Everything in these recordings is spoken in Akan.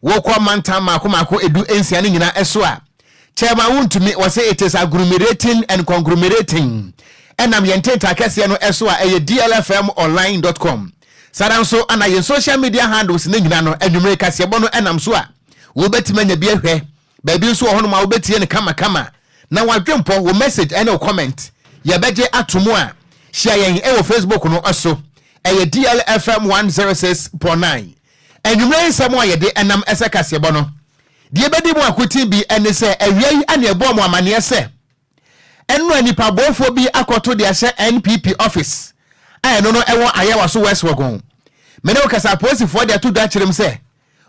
Wokɔ mantam mmaako mmaako 16 no nyinaa so a, Chairman Wontumi, wɔse it is agglomerating and conglomerating ɛnam yɛn ntentan kɛseɛ no so a ɛyɛ dlfmonline dot com. Saa ara nso na yɛn social media handles no nyinaa no, anwummere kaseɛbɔ no nam so a, wobɛtumi anya bi ahwɛ. Baabi nso wɔ hɔnom a wobɛtie no kamakama na w'adwempɔ, wo message ne wo comment yɛbɛgye ato mu a, hyia yɛn wɔ Facebook no so. Ɛyɛ DLFM 106.9. Anwummerɛ yi nsɛm a yɛde nam sɛ kaseɛbɔ no, deɛ ɛbɛdi mu akoten bi ne sɛ awia yi na yɛbɔɔ mo amaneɛ sɛ ɛno a nnipa bɔɔfoɔ bi akɔto de ahyɛ NPP office a ɛno no ɛwɔ Ayawaso West Wuogon. Me ne wo kasa apolisifoɔ de ato dwa kyerɛ mu sɛ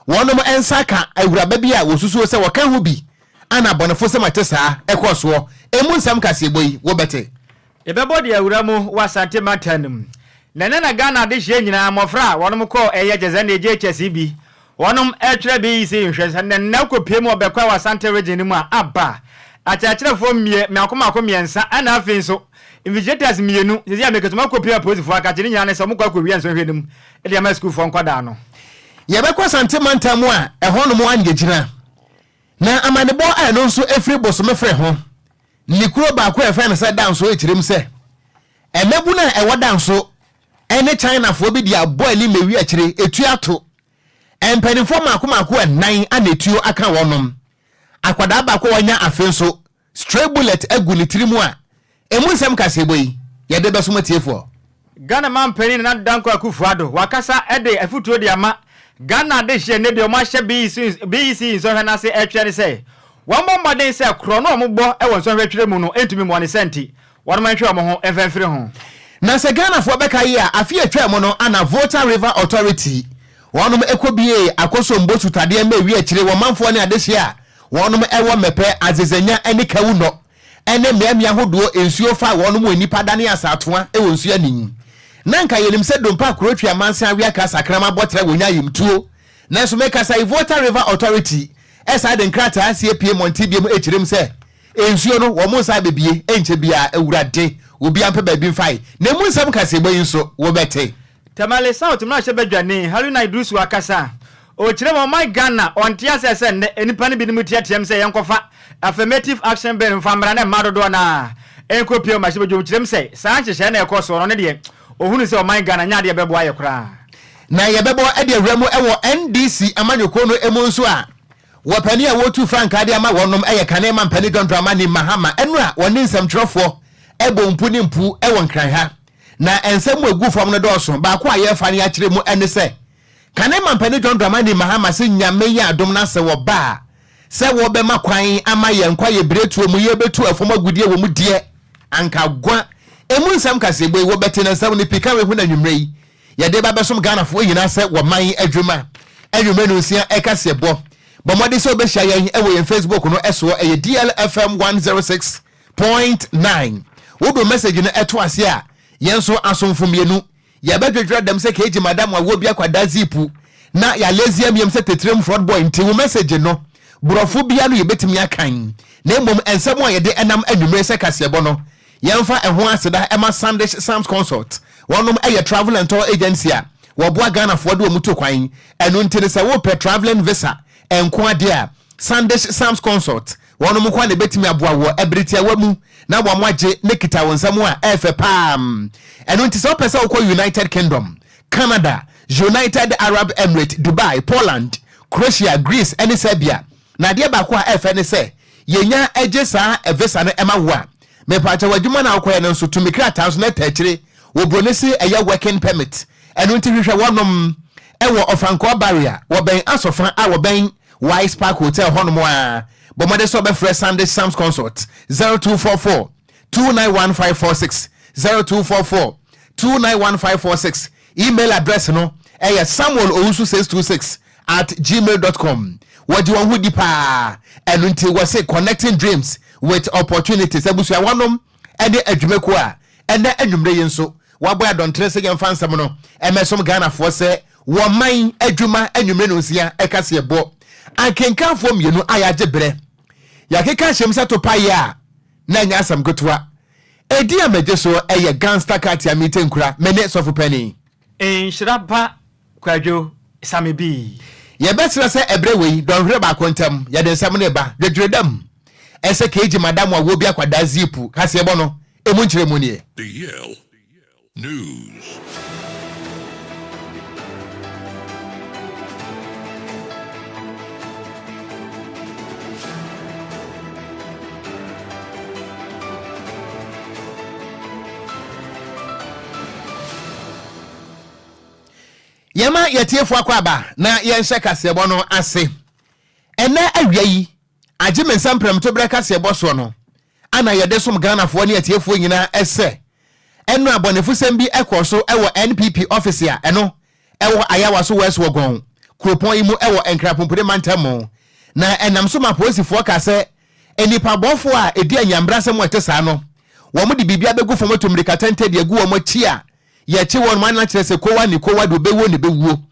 wɔnom nsa aka awuraba bi a wɔsusuo sɛ wɔka ho bi ana abɔnefosɛm a ɛte saa ɛkɔɔ soɔ. Ɛmu nsɛm kaseɛbɔ yi wobɛte. Yɛbɛbɔ de awura mu wɔ Asante mantam no mu. Na ɛnnɛ na Ghana adehyeɛ nyinaa mmɔfra a wɔnom kɔɔ ɛyɛ kyɛsɛ ne JHS yi bi wɔnom ɛtwerɛ BEC nhwɛ sɛ na nnɛ wokɔ pie mu wɔ Bɛkwae wɔ Asante region no mu a aba akyerɛkyerɛfoɔ mmie mmiako mmaako mmiɛnsa ɛna afei nso invigilators mmienu sɛsei a mekasa wɔn akɔ pie apolisifoɔ akakye ne nyinaa ne sɛ wɔn kɔ akɔ wia nsɔhwɛ no mu de ama sukuufoɔ nkwadaa no. Yɛbɛkɔ Asante mantam mu a ɛhɔnom a na yɛgyina na amanebɔ a ɛno nso ɛfiri Bosomefre ho Ne kuro baako a yɛfrɛ no sɛ Danso kyerɛ mu sɛ, mmabunu a ɛwɔ Danso ne Chinafoɔ bi de abɔ ani mmɛwi akyire etuo ato. Mpanimfoɔ mmaako mmaako nnan na etuo aka wɔnom. Akwadaa baako a wanya afe nso, stray bullet agu ne tiri mu a emu nsɛm kaseɛbɔ yi, yɛde bɛsom atiefoɔ. Ghana manpanin Nana Addo Dankwa Akufo Addo wakasa de afutuo de ama Ghana adehyeɛ nnɛ deɛ wɔahyɛ BEC nsɔhwɛ no ase ɛretwerɛ ne sɛ wɔmmɔ mmɔden sɛ korɔno a wɔbɔ wɔ nsɔhwɛ twerɛ mu no ntumi mmoa ne saa nti wɔnom nhwɛ wɔn ho mfa mfiri ho. Na sɛ Ghanafoɔ bɛka yie a, afe a ɛtwaa mu no ana Volta River Authority wɔnom kɔ biee Akosombo sutadeɛ ma ɛwie akyire wɔ manfoɔ ne adehyeɛ a wɔnom wɔ Mɛpɛ, Azezanya ne Kawunɔ ne mmeammea ahodoɔ nsuo fa wɔn mu nnipa dane asaatoa wɔ nsuo ani. Na anka yɛnim sɛ dompe akorotwi amansan awea ka sakraman abɔterɛ wɔ nya ayamtuo. Nanso mekasa yi Volta River Authority san de nkrataa asi apue mmɔnten biom kyerɛ mu sɛ nsuo no wɔn nsa abɛbie ɛnkyɛ biara. Awurade, obiara mpɛ baabi mfae. Na emu nsɛm kaseɛbɔ yi nso wobɛte. Tamale South mmarahyɛbadwani Haruna Iddrisu akasa a ɔkyerɛ mu ɔman Ghana ɔnte aseɛ sɛ nnɛ nnipa no binom teateam sɛ yɛnkɔfa Affirmative Action Bill mfa mmra na mmaa dodoɔ no ara nkɔpue mmarahyɛbadwam kyerɛ mu sɛ saa nhyehyɛɛ no a ɛkɔ soɔ no ɔno deɛ ɔhunu sɛ ɔman Ghana nyɛ adeɛ a ɛbɛboa yɛ koraa. Na yɛbɛbɔ de awura mu wɔ NDC amanyɔkuo no mu nso a wɔpanin a wɔretu frankaa de ama wɔnom yɛ kane mampanin John Dramani Mahama ɛno a wɔne nsɛmtwerɛfoɔ bɔ mpu ne mpu wɔ Nkran ha. Na nsɛm mu egu fam no dɔɔso. Baako a yɛrefa no akyerɛ mu ne sɛ, kane mampanin John Dramani Mahama se Nyame yɛ adom na sɛ wɔba a, sɛ wɔbɛma kwan ama yɛn kwaeɛ biretuo mu yɛbɛtu ɛfam agudeɛ wɔ mu deɛ, anka gua. Emu nsɛm kaseɛbɔ yi, wɔbɛte na nsɛm no pii ka wei ho na anwummerɛ yi, yɛde ba bɛsom Ghanafoɔ nyinaa sɛ wɔman adwuma. Anwummerɛ nonsia kaseɛbɔ. Bɔ mmɔden sɛ wobɛhyia yɛn wɔ yɛn Facebook no soɔ, ɛyɛ DLFM 106. Point 9. Wode message no to ase a, yɛn nso asomfo mmienu, yɛbɛdwedwerɛ dɛm sɛ keegye madam awoɔ bi akwadaa ziipu na yɛalezi amiam sɛ tetirim fraud boy nti wo message no borɔfo bia no yɛbɛtumi akan na mmom nsɛm a yɛde nam anwummere sɛ kaseɛbɔ no yɛmfa ɛho aseda ɛma Sandish Sams Consult wɔnom ɛyɛ travel and tour agency a wɔboa Ghanafoɔ de wɔn tu kwan ɛno nti no sɛ wopɛ travelling visa nko adeɛ a Sandish Sams Consult Wɔnom nkoa na ɛbɛtumi aboa woɔ ɛbere tiawa mu na wɔn agye ne kita wo nsam a ɛyɛ fɛ paa. Ɛno nti sɛ wopɛ sɛ wokɔ United Kingdom, Canada, United Arab Emirate, Dubai, Poland, Croatia, Greece ne Serbia na adeɛ baako a ɛyɛ fɛ ne sɛ yɛnya gye saa visa no ma wo a, mepaakyɛw adwuma no a wokɔyɛ no nso tumi krataa nso na ɛta akyire wɔ broni se ɛyɛ working permit. Ɛno nti hwehwɛ wɔnom ɛwɔ Ɔfankɔɔ Barrier, wɔbɛn Asɔfa a wɔbɛn Wise Park Hotel hɔnom a, bɔ mmɔden sɛ wobɛfrɛ Sunday Psalms Consult 0244 291 546 0244 291 546. Email address no ɛyɛ samuelowusu626 at gmail dot com. Wɔgye wɔn ho di paa, ɛno nti wɔse connecting dreams with opportunities. Abusua wɔnom ɛne adwumakuo a ɛnɛ anwummerɛ yi nso wɔabɔ adɔntere sɛ yɛmfa nsɛm no ɛmɛsom Ghanafoɔ sɛ Wɔ man adwuma anwummere nonsia kaseɛbɔ akenkanfoɔ mmienu a yɛagye berɛ yɛakeka ahyɛm sɛ topaeɛ a na ɛnyɛ asɛm ketewa. Edin a megye so yɛ Gangster Katia Mite Nkura, me ne Sɔfo Panin. Nhyira ba Kwadwo Same Bii. Yɛbɛsrɛ sɛ ɛberɛ wei, dɔnhwere baako ntam, yɛde nsɛm no reba. Dwedwere dam. Ɛsɛ KG Madam a wɔbi akwadaa ziipu kaseɛbɔ no, emu nkyerɛmu nie. DL News. Yɛma yɛtiefo akɔ aba na yɛnhyɛ kaseɛbɔ no ase. Ɛnɛ awia yi, agye me nsa mprɛmtoberɛ kaseɛbɔ soɔ no, ana yɛde som Ghanafoɔ ne atiefoɔ nyinaa sɛ ɛno abɔnefosɛm bi kɔɔ so wɔ NPP ɔfese a ɛno ɛwɔ Ayawaso West Wuogon kuropɔn yi mu wɔ Nkrapompire mantam mu. Na ɛnam so ma apolisifoɔ kaa sɛ nnipa bɔfoɔ a ɛdi anyambrasɛm a ɛte saa no, wɔn de biribi abɛgu fam atu mmirikatɛntɛ de agu wɔn akyi a yɛkye wɔn ma no akyerɛ sɛ kowa ne kowa de obɛwuo ne bɛwuo.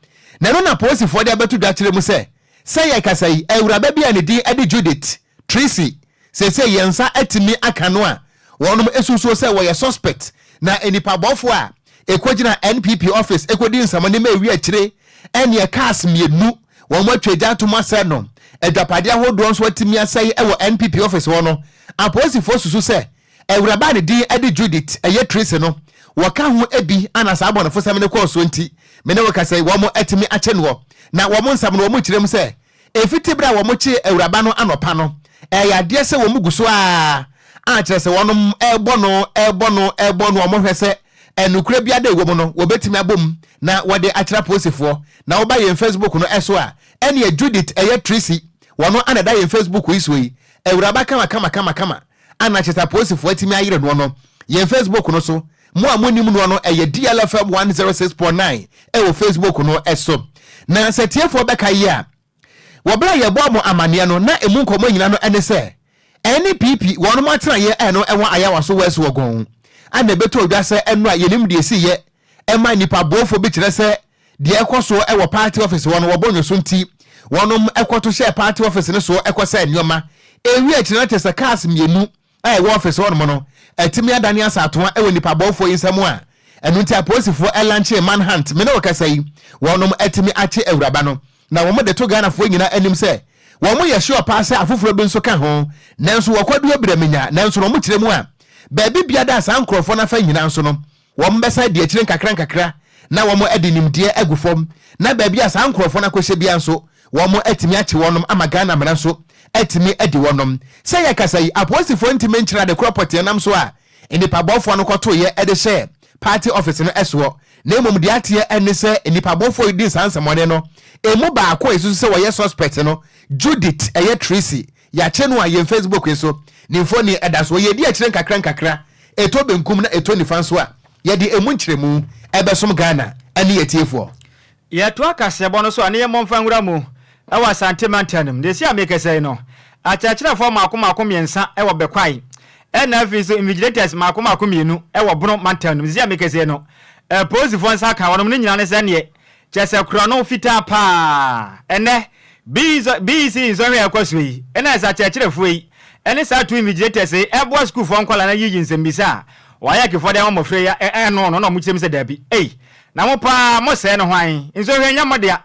Na ɛno na apolisifoɔ de abɛto dwa kyerɛ mu sɛ sɛ yɛkasa yi, awuraba bi a ne din de Judith Tracy, seesei yɛn nsa atumi aka no a wɔnom susuo sɛ wɔyɛ suspect na nnipa bɔfoɔ a ɛkɔgyina NPP office ɛkɔdi nsɛmɔne ma ɛwi akyire ɛneɛ cars mmienu wɔn atwa gya atom asɛe no, adwapadeɛ ahodoɔ nso atumi asɛe wɔ NPP office hɔ no. Apolisifoɔ susu sɛ awuraba a ne din de Judith ɛyɛ Tracy no wɔka ho bi ana saa abɔnefosɛm no kɔɔ soɔ nti me ne wo kasa yi wɔn atumi akye noɔ na wɔn nsɛm no wɔn kyerɛ mu sɛ Ɛfiti berɛ a wɔkyee awuraba no anɔpa no, ɛyɛ adeɛ sɛ wɔn gu so ara a kyerɛ sɛ wɔnom rebɔ no, rebɔ no, rebɔ no, wɔhwɛ sɛ nokorɛ biara da ɛwɔ mu no, wɔbɛtumi abɔ mu na wɔde akyerɛ apolisifoɔ. Na woba yɛn Facebook no so a, ɛneɛ Judith ɛyɛ Tracy, wɔno ana ɛda yɛn Facebook yi soɔ yi, awuraba kama kama kama kama ana kyerɛ sɛ apolisifoɔ atumi ayere noɔ no, yɛn Facebook no so. Mo a monnim noɔ no, ɛyɛ DLFM 106.9 ɛwɔ Facebook no so. Na sɛ tiefoɔ bɛka yi a, wɔ berɛ a yɛbɔɔ mo amaneɛ no, na ɛmu nkɔmmɔ nyina no ɛne sɛ, NPP wɔnom atenaeɛ ɛno ɛwɔ Ayawaso West Wuogon ana ɛbɛtɔ dwa sɛ ɛno a yɛnim deɛ ɛsiiɛ ɛma nnipa boɔfoɔ bi kyerɛ sɛ deɛ ɛkɔ soɔ ɛwɔ party office hɔ no wɔbɔ nwoso nti wɔnom ɛkɔto hyɛɛ party office no soɔ ɛkɔsɛɛ nnoɔma. Ɛwie akyire no kyerɛ sɛ cars mmienu a ɛwɔ ɔfese hɔnom no atumi adane asatoa wɔ nnipa bɔfoɔ yi nsam a ɛno nti apolisifoɔ ɛlankyee manhunt. Me ne wo kasa yi, wɔnom atumi akye awuraba no na wɔn de to Ghanafoɔ nyinaa anim sɛ wɔn yɛ sure paa sɛ afoforɔ bi nso ka ho nanso wɔkɔduo brɛmenya nanso na wɔn kyerɛ mu a baabi biada a saa nkorɔfoɔ no afa nyinaa nso no Wɔbɛsan adi akyire nkakrankakra na wɔde nimdeɛ agu fam, na baabi a saa nkorɔfoɔ no akɔhyɛ biara nso, wɔatumi akye wɔnom ama Ghana mmara nso atumi adi wɔnom. Sɛ yɛkasa yi, apolisifoɔ ntumi nkyerɛ ade korɔ pɔtee nam so a nnipabɔfoɔ no kɔtoeɛ de hyɛɛ party office no soɔ, na mmom deɛ ateɛ ne sɛ nnipabɔfoɔ yi dii saa nsɛmmɔne no, ɛmu baako a yɛsusu sɛ wɔyɛ suspect no, Judith, ɛyɛ Tracy, Yɛakyɛ no a yɛn Facebook yi so ne mfoni da so. Yɛdi akyire nkakra nkakra, ɛtɔ benkum na ɛtɔ nifa nso a, yɛde ɛmu nkyerɛmu bɛsom Ghana ne yɛn atiefoɔ. Yɛtoa kaseɛbɔ no so a ne yɛmmɔ mfa nwura mu wɔ Asante mantam no mu. Deɛ ɛsi a merekasa yi no, akyerɛkyerɛfoɔ mmaako mmaako mmiɛnsa wɔ Bɛkwae ɛna afei nso invigilators mmaako mmaako mmienu wɔ Bono mantam no mu. Deɛ ɛsi a merekasa yi no, apolisifoɔ nsa aka wɔnom ne nyinaa ne sɛ neɛ Kyerɛ sɛ korɔno fitaa paa. Ɛnnɛ, BEC nsɔhwɛ a ɛkɔ so yi na ɛsɛ akyerɛkyerɛfoɔ yi ne saa two invigilators yi boa sukuufoɔ nkwadaa no ayiyi nsɛmmisa a WAECfoɔ de ama mmɔfra yi ano no na wɔkyerɛ mu sɛ daabi. Ei, na mo paa mosɛe no hwan? Nsɔhwɛ nyɛ mo dea.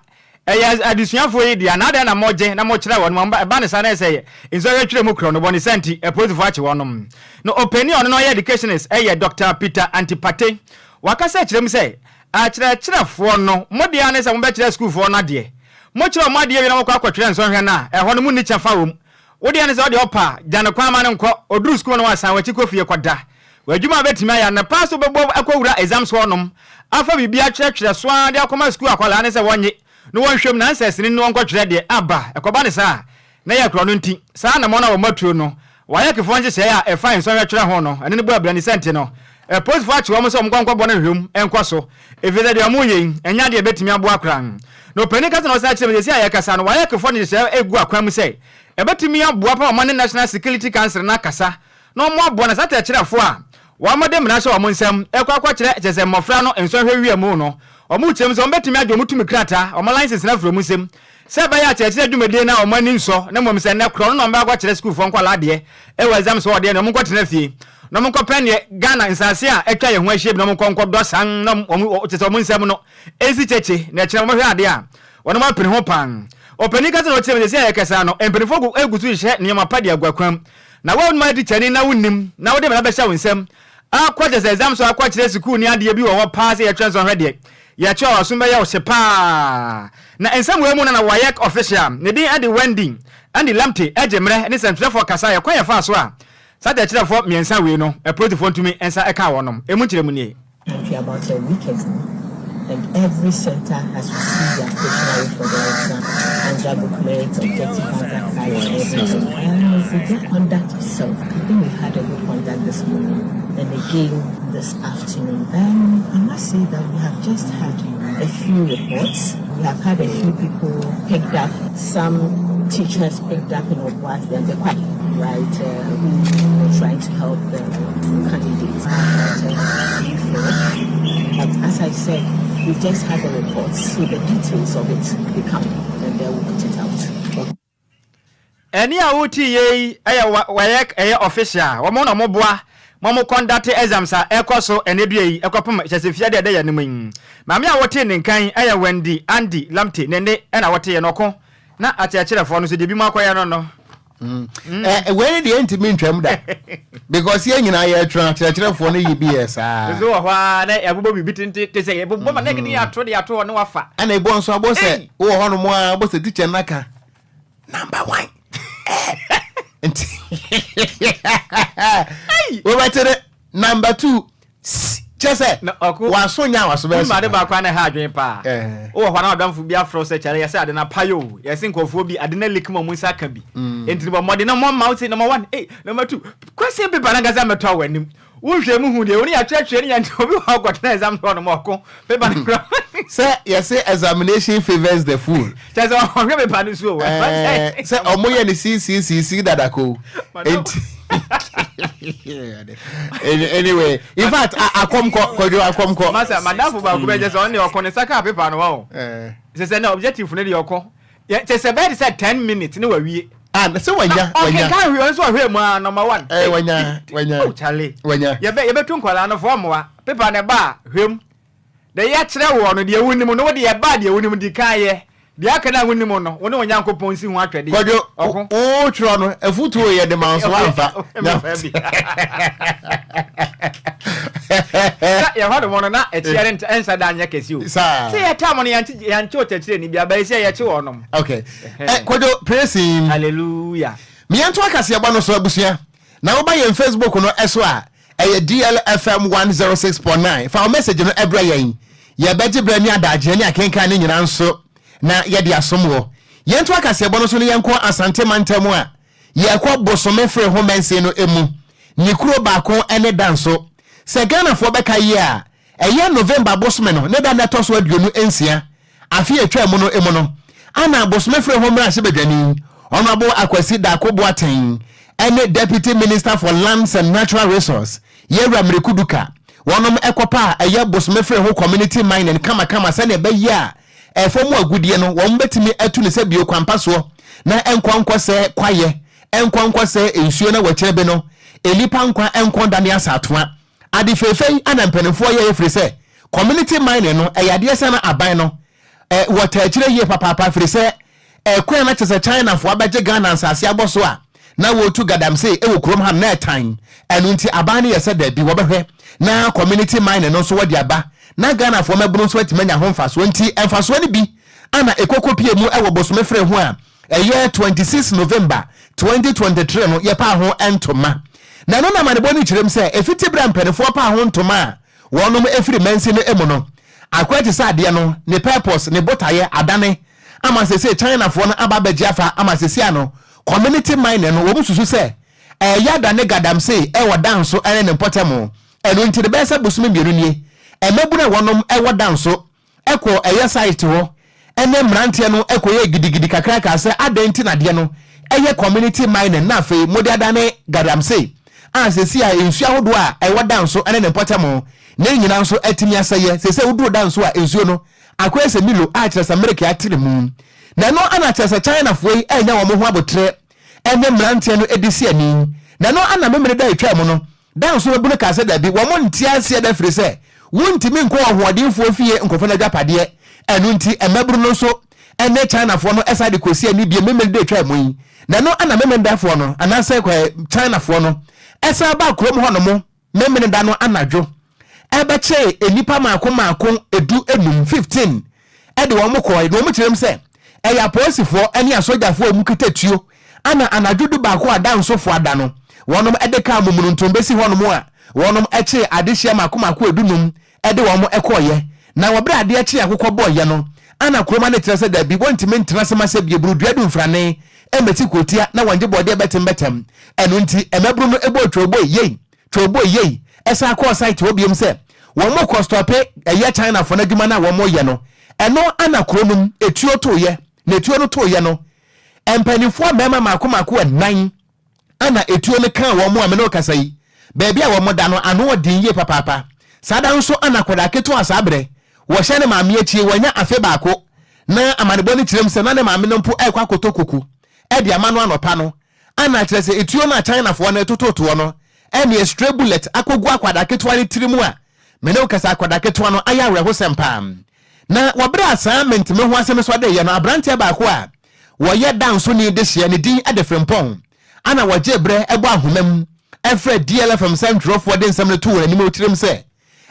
Ɛyɛ adesuafoɔ yi dea, na adɛn na mogye na mokyerɛ wɔn? Ɛba no saa na ɛsɛ nsɔhwɛ twerɛ mu korɔno bɔne saa nti apolisifoɔ akye wɔnom. Na ɔpanin a ɔno na ɔyɛ educationist yɛ Dɔkta Peter Antipate. Wakasa akyerɛ mu sɛ Akyerɛkyerɛfoɔ no, mo deɛ ara ne sɛ mobɛkyerɛ asukuufoɔ no adeɛ. Mokyerɛ wɔn adeɛ wie na wɔkɔ akɔtwerɛ nsɔhwɛ no a, ɛhɔ no monni kyɛfa wɔ mu. Wo deɛ ne sɛ wodeɛ ɔpɛ a, gya no kwan ma no nkɔ. Ɔduru sukuu no wasan w'akyi kɔ fie kɔda. W'adwuma a wobɛtumi ayɛ anɔpa ara sɛ wobɛbɔ akɔwura exams hall nom afa biribi atwerɛtwerɛ so ara de akɔma sukuu akwadaa no sɛ wɔnnye na wɔnhwɛ mu na ansɛsene no wɔnkɔtwerɛ deɛ aba. Ɛkɔba no saa a, na ɛyɛ korɔno nti, saa anammɔn a wɔatuo no, WAECfoɔ nhyehyɛeɛ a ɛfa nsɔhwɛ twerɛ ho no, ɛne no bɔ abira. Ne saa nti no, apolisifoɔ akye wɔn sɛ wɔnkɔ nkɔbɔ no nhwehwɛmu nkɔ so, ɛfiri sɛ deɛ wɔreyɛ yi, ɛnyɛ adeɛ a ɛbɛtumi aboa koraa. Na ɔpanin kasa na ɔsan kyerɛ mu sɛ, seesei a yɛrekasa no, WAECfoɔ de nhyehyɛeɛ regu akwan mu sɛ ɛbɛtumi aboa pa wɔne National Security Council no akasa na wɔaboa na saa akyerɛkyerɛfoɔ a wɔde mmara hyɛ wɔn nsam rekɔ akɔkyerɛ kyerɛ sɛ mmɔfra no nsɔhwɛ wia mu no, wɔrekyerɛ mu sɛ wɔbɛtumi agye wɔn tumi krataa, wɔn license no afiri wɔn nsam sɛ ɛbɛyɛ a kyerɛkyerɛ dwumadie no a wɔn ani nsɔ na mmom sɛ nnɛ korɔ no na wɔbɛkɔ akɔkyerɛ sukuufoɔ nkwadaa adeɛ wɔ exams hɔ deɛ na wɔnkɔtena fie na wɔnkɔpɛ neɛ Ghana nsase a atwa yɛn ho ahyia bi na wɔnkɔ nkɔdɔ saa na wɔn kyerɛ sɛ wɔn nsam no ɛnsi kyekye na ɛkyerɛ wɔbɛhwɛ adeɛ a wɔn apene ho paa. Ɔpanin kasa na ɔkyerɛ mu sɛ sɛ yɛkasa no, mpanimfoɔ gu gu so hyehyɛ nneɛma pa de agu akwan mu. Na wo a wonim ade tikyani na wonnim na wode mmara bɛhyɛ wo nsam akɔ kyerɛ sɛ exam so akɔkyerɛ sukuu ne adeɛ bi wɔ hɔ paa sɛ yɛtwerɛ nsɔhwɛ deɛ, yɛkyerɛ a w'asom bɛyɛ wo hye paa. Na nsɛm wei mu na na WAEC official, ne din de Wendy Andy Lamptey gye mmerɛ ne sɛntwerɛfoɔ kasa yɛ kwan yɛfaa so a saa kyerɛkyerɛfoɔ mmiɛnsa wei no apolisifoɔ ntumi nsa kaa wɔnom. Emu nkyerɛmu nie. Country about a week ago, and every center has received their stationery for their exam, answer booklet, objective answer cards, everything. And with their conduct itself, I think we've had a good conduct this morning and again this afternoon. I must say that we have just had a few reports. We have had a few people picked up, some teachers picked up in Obuasi and they're quite right, who were trying to help the candidates. But as I said, we just had the reports, so the details of it will come and then we'll put it out. Ɛne a wotie yei ɛyɛ WAEC ɛyɛ official, wɔn na wɔn boa mo mo conduct exams a ɛkɔ so ɛnɛ dua yi ɛkɔpem hyɛsɛfia deɛ ɛda yɛn anim yi. Maame a wɔte ne nkan ɛyɛ Wendy Andy Lamptey, ne ne ɛna wɔte yɛ no ɔko na akyerɛkyerɛfoɔ no nso deɛ bi mu akɔyɛ no. Wei ne deɛ ntumi ntwam da because yɛn nyinaa yɛtwerɛ, akyerɛkyerɛfoɔ no yi bi yɛ saa. Nso wɔ hɔ a na yɛabobɔ biribi tente te sɛ yɛbobɔ ma na yɛde yɛato de ato hɔ ne wafa. Ɛna ebɔ nso abɔ sɛ wowɔ hɔ nom a abɔ sɛ teacher naka number one nti wobɛte ne number two kyɛ sɛ waso nya waso bɛyɛ. Ade baako a na ɛha adwene paa, wowɔ hɔ na wadamfo bi afrɛ sɛ kyɛrɛ yɛsɛ ade no apa yo, yɛse nkurɔfoɔ bi ade no leak ma mu nsa ka bi, enti bɔ mmɔden na mɔmma wo se number one, eh, number two question paper no ankasa mmɛtɔ wɔ anim, wohwɛ mu hu deɛ wo ne yɛatwerɛtwerɛ ne yɛnte obi wɔ akɔtena exam hɔ nom ɔko paper no kora. Sɛ yɛse examination favours the fool. Kyɛ sɛ ɔhwɛ paper no so o. Sɛ ɔmo yɛ ne ccc dadako nti anyway, in fact, akɔmkɔ Kwadwo, akɔmkɔ. Masa madamfo baako bɛ kyɛ sɛ ɔne ɔkɔ ne nsa kaa paper no wɔ sɛ sɛ na objective no deɛ ɔkɔ kyɛ sɛ bɛyɛ de sɛ 10 minutes ne wawie. Ah, sɛ wanya wanya. Ɔkeka hwɛ nso ɔhwɛ mu a number one. Wanya wanya. Oh Charlie. Wanya. Yɛbɛtu nkwadaa no fɔ mmoa paper ne ba a hwɛ mu deɛ yɛakyerɛ wɔ no, deɛ wonim no, wode yɛba deɛ wonim di kan yɛ deɛ aka no a wonim no, wo ne Onyankopɔn si ho atwɛdeɛ. Kwadwo, wotwerɛ no afutuo yɛ de ma nso amfa. Yɛhɔ nom no na ɛkyeɛ no ɛnsa da nyɛ kɛse o sɛ yɛta mo no yɛnkye ɔkyerɛkyerɛni bi abayɛ sɛ yɛkye wɔ nom. Okay, Kwadwo, praise him. Hallelujah. Mmiɛnto akaseɛbɔ no so abusua na woba yɛn Facebook no ɛso a ɛyɛ DLFM 106.9. Fa wo message no ɛbrɛ yɛn, yɛbɛgye berɛ ne adagyeɛ ne akenkan ne nyinaa nso na yɛde asom wɔ yɛnto akaseɛbɔ no so no. Yɛnkɔ Asante mantam a yɛkɔ Bosome Fere ho mɛnse no emu ne kuro baako ne da nso sɛ Ghanafoɔ bɛka yie a ɛyɛ November bosome no ne da na ɛtɔ so 26 afe atwa mu no emu no ana Bosome Fere ho mmarahyɛ badwani Honourable Akwasi Daako Boateng ɛne Deputy Minister for Lands and Natural Resource Yɛwura Miriku Duka wɔnom ɛkɔpa a ɛyɛ Bosome Fere ho community mining kamakama sɛnea ɛbɛyɛ a ɛfɔ mu agudie no wɔn bɛtumi atu ne sɛ bio kwampa soɔ na ɛnkɔ nkɔ sɛ kwayɛ, ɛnkɔ nkɔ sɛ nsuo na wɔkyerɛ bi no nnipa nkwa ɛnkɔ da ne asatoa ade fɛfɛ yi. Ana mpanimfoɔ yɛ ɛfiri sɛ community mining no ɛyɛ adeɛ sɛ na aban no wɔta akyire yie papaapa firi sɛ ɛkwan na kyerɛ sɛ Chinafoɔ abɛgye Ghana nsase abɔ so a na wɔretu galamsey ɛwɔ kurom ha na ɛtan. Ɛno nti aban no yɛ sɛ daabi, wɔbɛhwɛ na community mining no nso wɔde aba na Ghanafoɔ mɛbono nso atumi anya ho mfasoɔ. Nti mfasoɔ no bi ana ɛkɔkɔ pie mu ɛwɔ Bosome Fere ho a ɛyɛ 26 November 2023 no yɛpaa ho ntoma. Na ɛno na amanebɔ no kyerɛm sɛ ɛfiti berɛ a mpanimfoɔ paa ho ntoma a wɔnom ɛfiri mansi no mu no, akora te sɛ adeɛ no ne purpose ne botaeɛ adane ama sese Chinafoɔ no aba abɛgye afa ama sese ano community mining no wɔn susu sɛ ɛyɛ adane galamsey ɛwɔ dan so ɛne ne mpɔtam. Ɛno nti de bɛyɛ sɛ bosome 2 nie, mmabunu a wɔnom ɛwɔ dan so ɛkɔ ɛyɛ site hɔ ɛne mmeranteɛ no ɛkɔyɛ gidigidi kakraka sɛ adɛn nti nadeɛ no ɛyɛ community mining na afei mode adane galamsey a sɛsi a nsuo ahodoɔ a ɛwɔ dan so ɛne ne mpɔtam ne nyinaa nso atumi asɛyɛ. Sɛ woduru dan so a nsuo no akɔyɛ sɛ Milo a kyerɛ sɛ mmereke atere mu. Na ɛno ana kyerɛ sɛ Chinafoɔ yi ɛnya wɔn ho abotrɛ ɛne mmeranteɛ no adi si ani. Na ɛno ana memene da atwa mu no dan so bɛbu no kaa sɛ dabi, wɔn nte aseɛ da firi sɛ wontumi nkɔ ɔhoɔdenfoɔ fie nkɔfa no agyapadeɛ. Ɛno nti mmabunu no nso ne Chinafoɔ no san de kɔsi ani bio Memeneda a ɛtwaa mu yi, na ɛno na Memenedafoɔ no anaasɛ Chinafoɔ no san baa kurom hɔnom Memeneda no anadwo bɛkyee nnipa mmaako mmaako du-num, 15, de wɔn kɔe, na wɔkyerɛm sɛ ɛyɛ apolisifoɔ ne asogyafoɔ a wɔkita tuo ana anadwo dubaako a Dansofoɔ ada no, wɔnom de kaa momonontom bɛsi hɔnom a wɔnom kyee adehyeɛ mmaako mmaako du-num de wɔn kɔeɛ. Na wɔ berɛ a adeɛ kyee akokɔ bɔeɛ no, ana kuroma no kyerɛ sɛ dabi, wɔntumi ntena ase ma sɛ bie buru dua dumfrane mmɛsi kurotia na wɔngye bɔɔdeɛ bɛtembɛtɛm. Ɛno nti, mmabunu no bɔɔ twooboi yei, twooboi yei, san kɔɔ site hɔ biom sɛ wɔn kɔ stɔpe ɛyɛ Chinafoɔ no adwuma no a wɔn yɛ no. Ɛno ana kuro no mu etuo toeɛ, na etuo no toeɛ no, mpaninfoɔ mmarima mmaako mmaako nnan Ɛnna etuo no kaa wɔn a me ne wo kasa yi, baabi a wɔda no, ano wɔ den yie papaapa. Saa da no nso na akwadaa ketewa a saa berɛ wɔhyɛ ne maame akyi, wanya afe baako, na amanebɔ no kyerɛ mu sɛ na ne maame no mpo rekɔ akɔtɔ kuku de ama no anɔpa no, ɛnna kyerɛ sɛ etuo no a Chinafoɔ no retototoɔ no, ɛnneɛ stray bullet akɔgu akwadaa ketewa no tiri mu a me ne wo kasa akwadaa ketewa no ayɛ awerɛhosɛm paa. Na wɔ berɛ a saa mente-me-ho-asɛm yi sɔreeɛ no, aberanteɛ baako a wɔyɛ dansoni dehyeɛ, ne din de Frimpong, ana wɔgyee berɛ bɔ ahoma mu frɛɛ DLFM sɛntwerɛfoɔ de nsɛm no too wɔn anim kyerɛm sɛ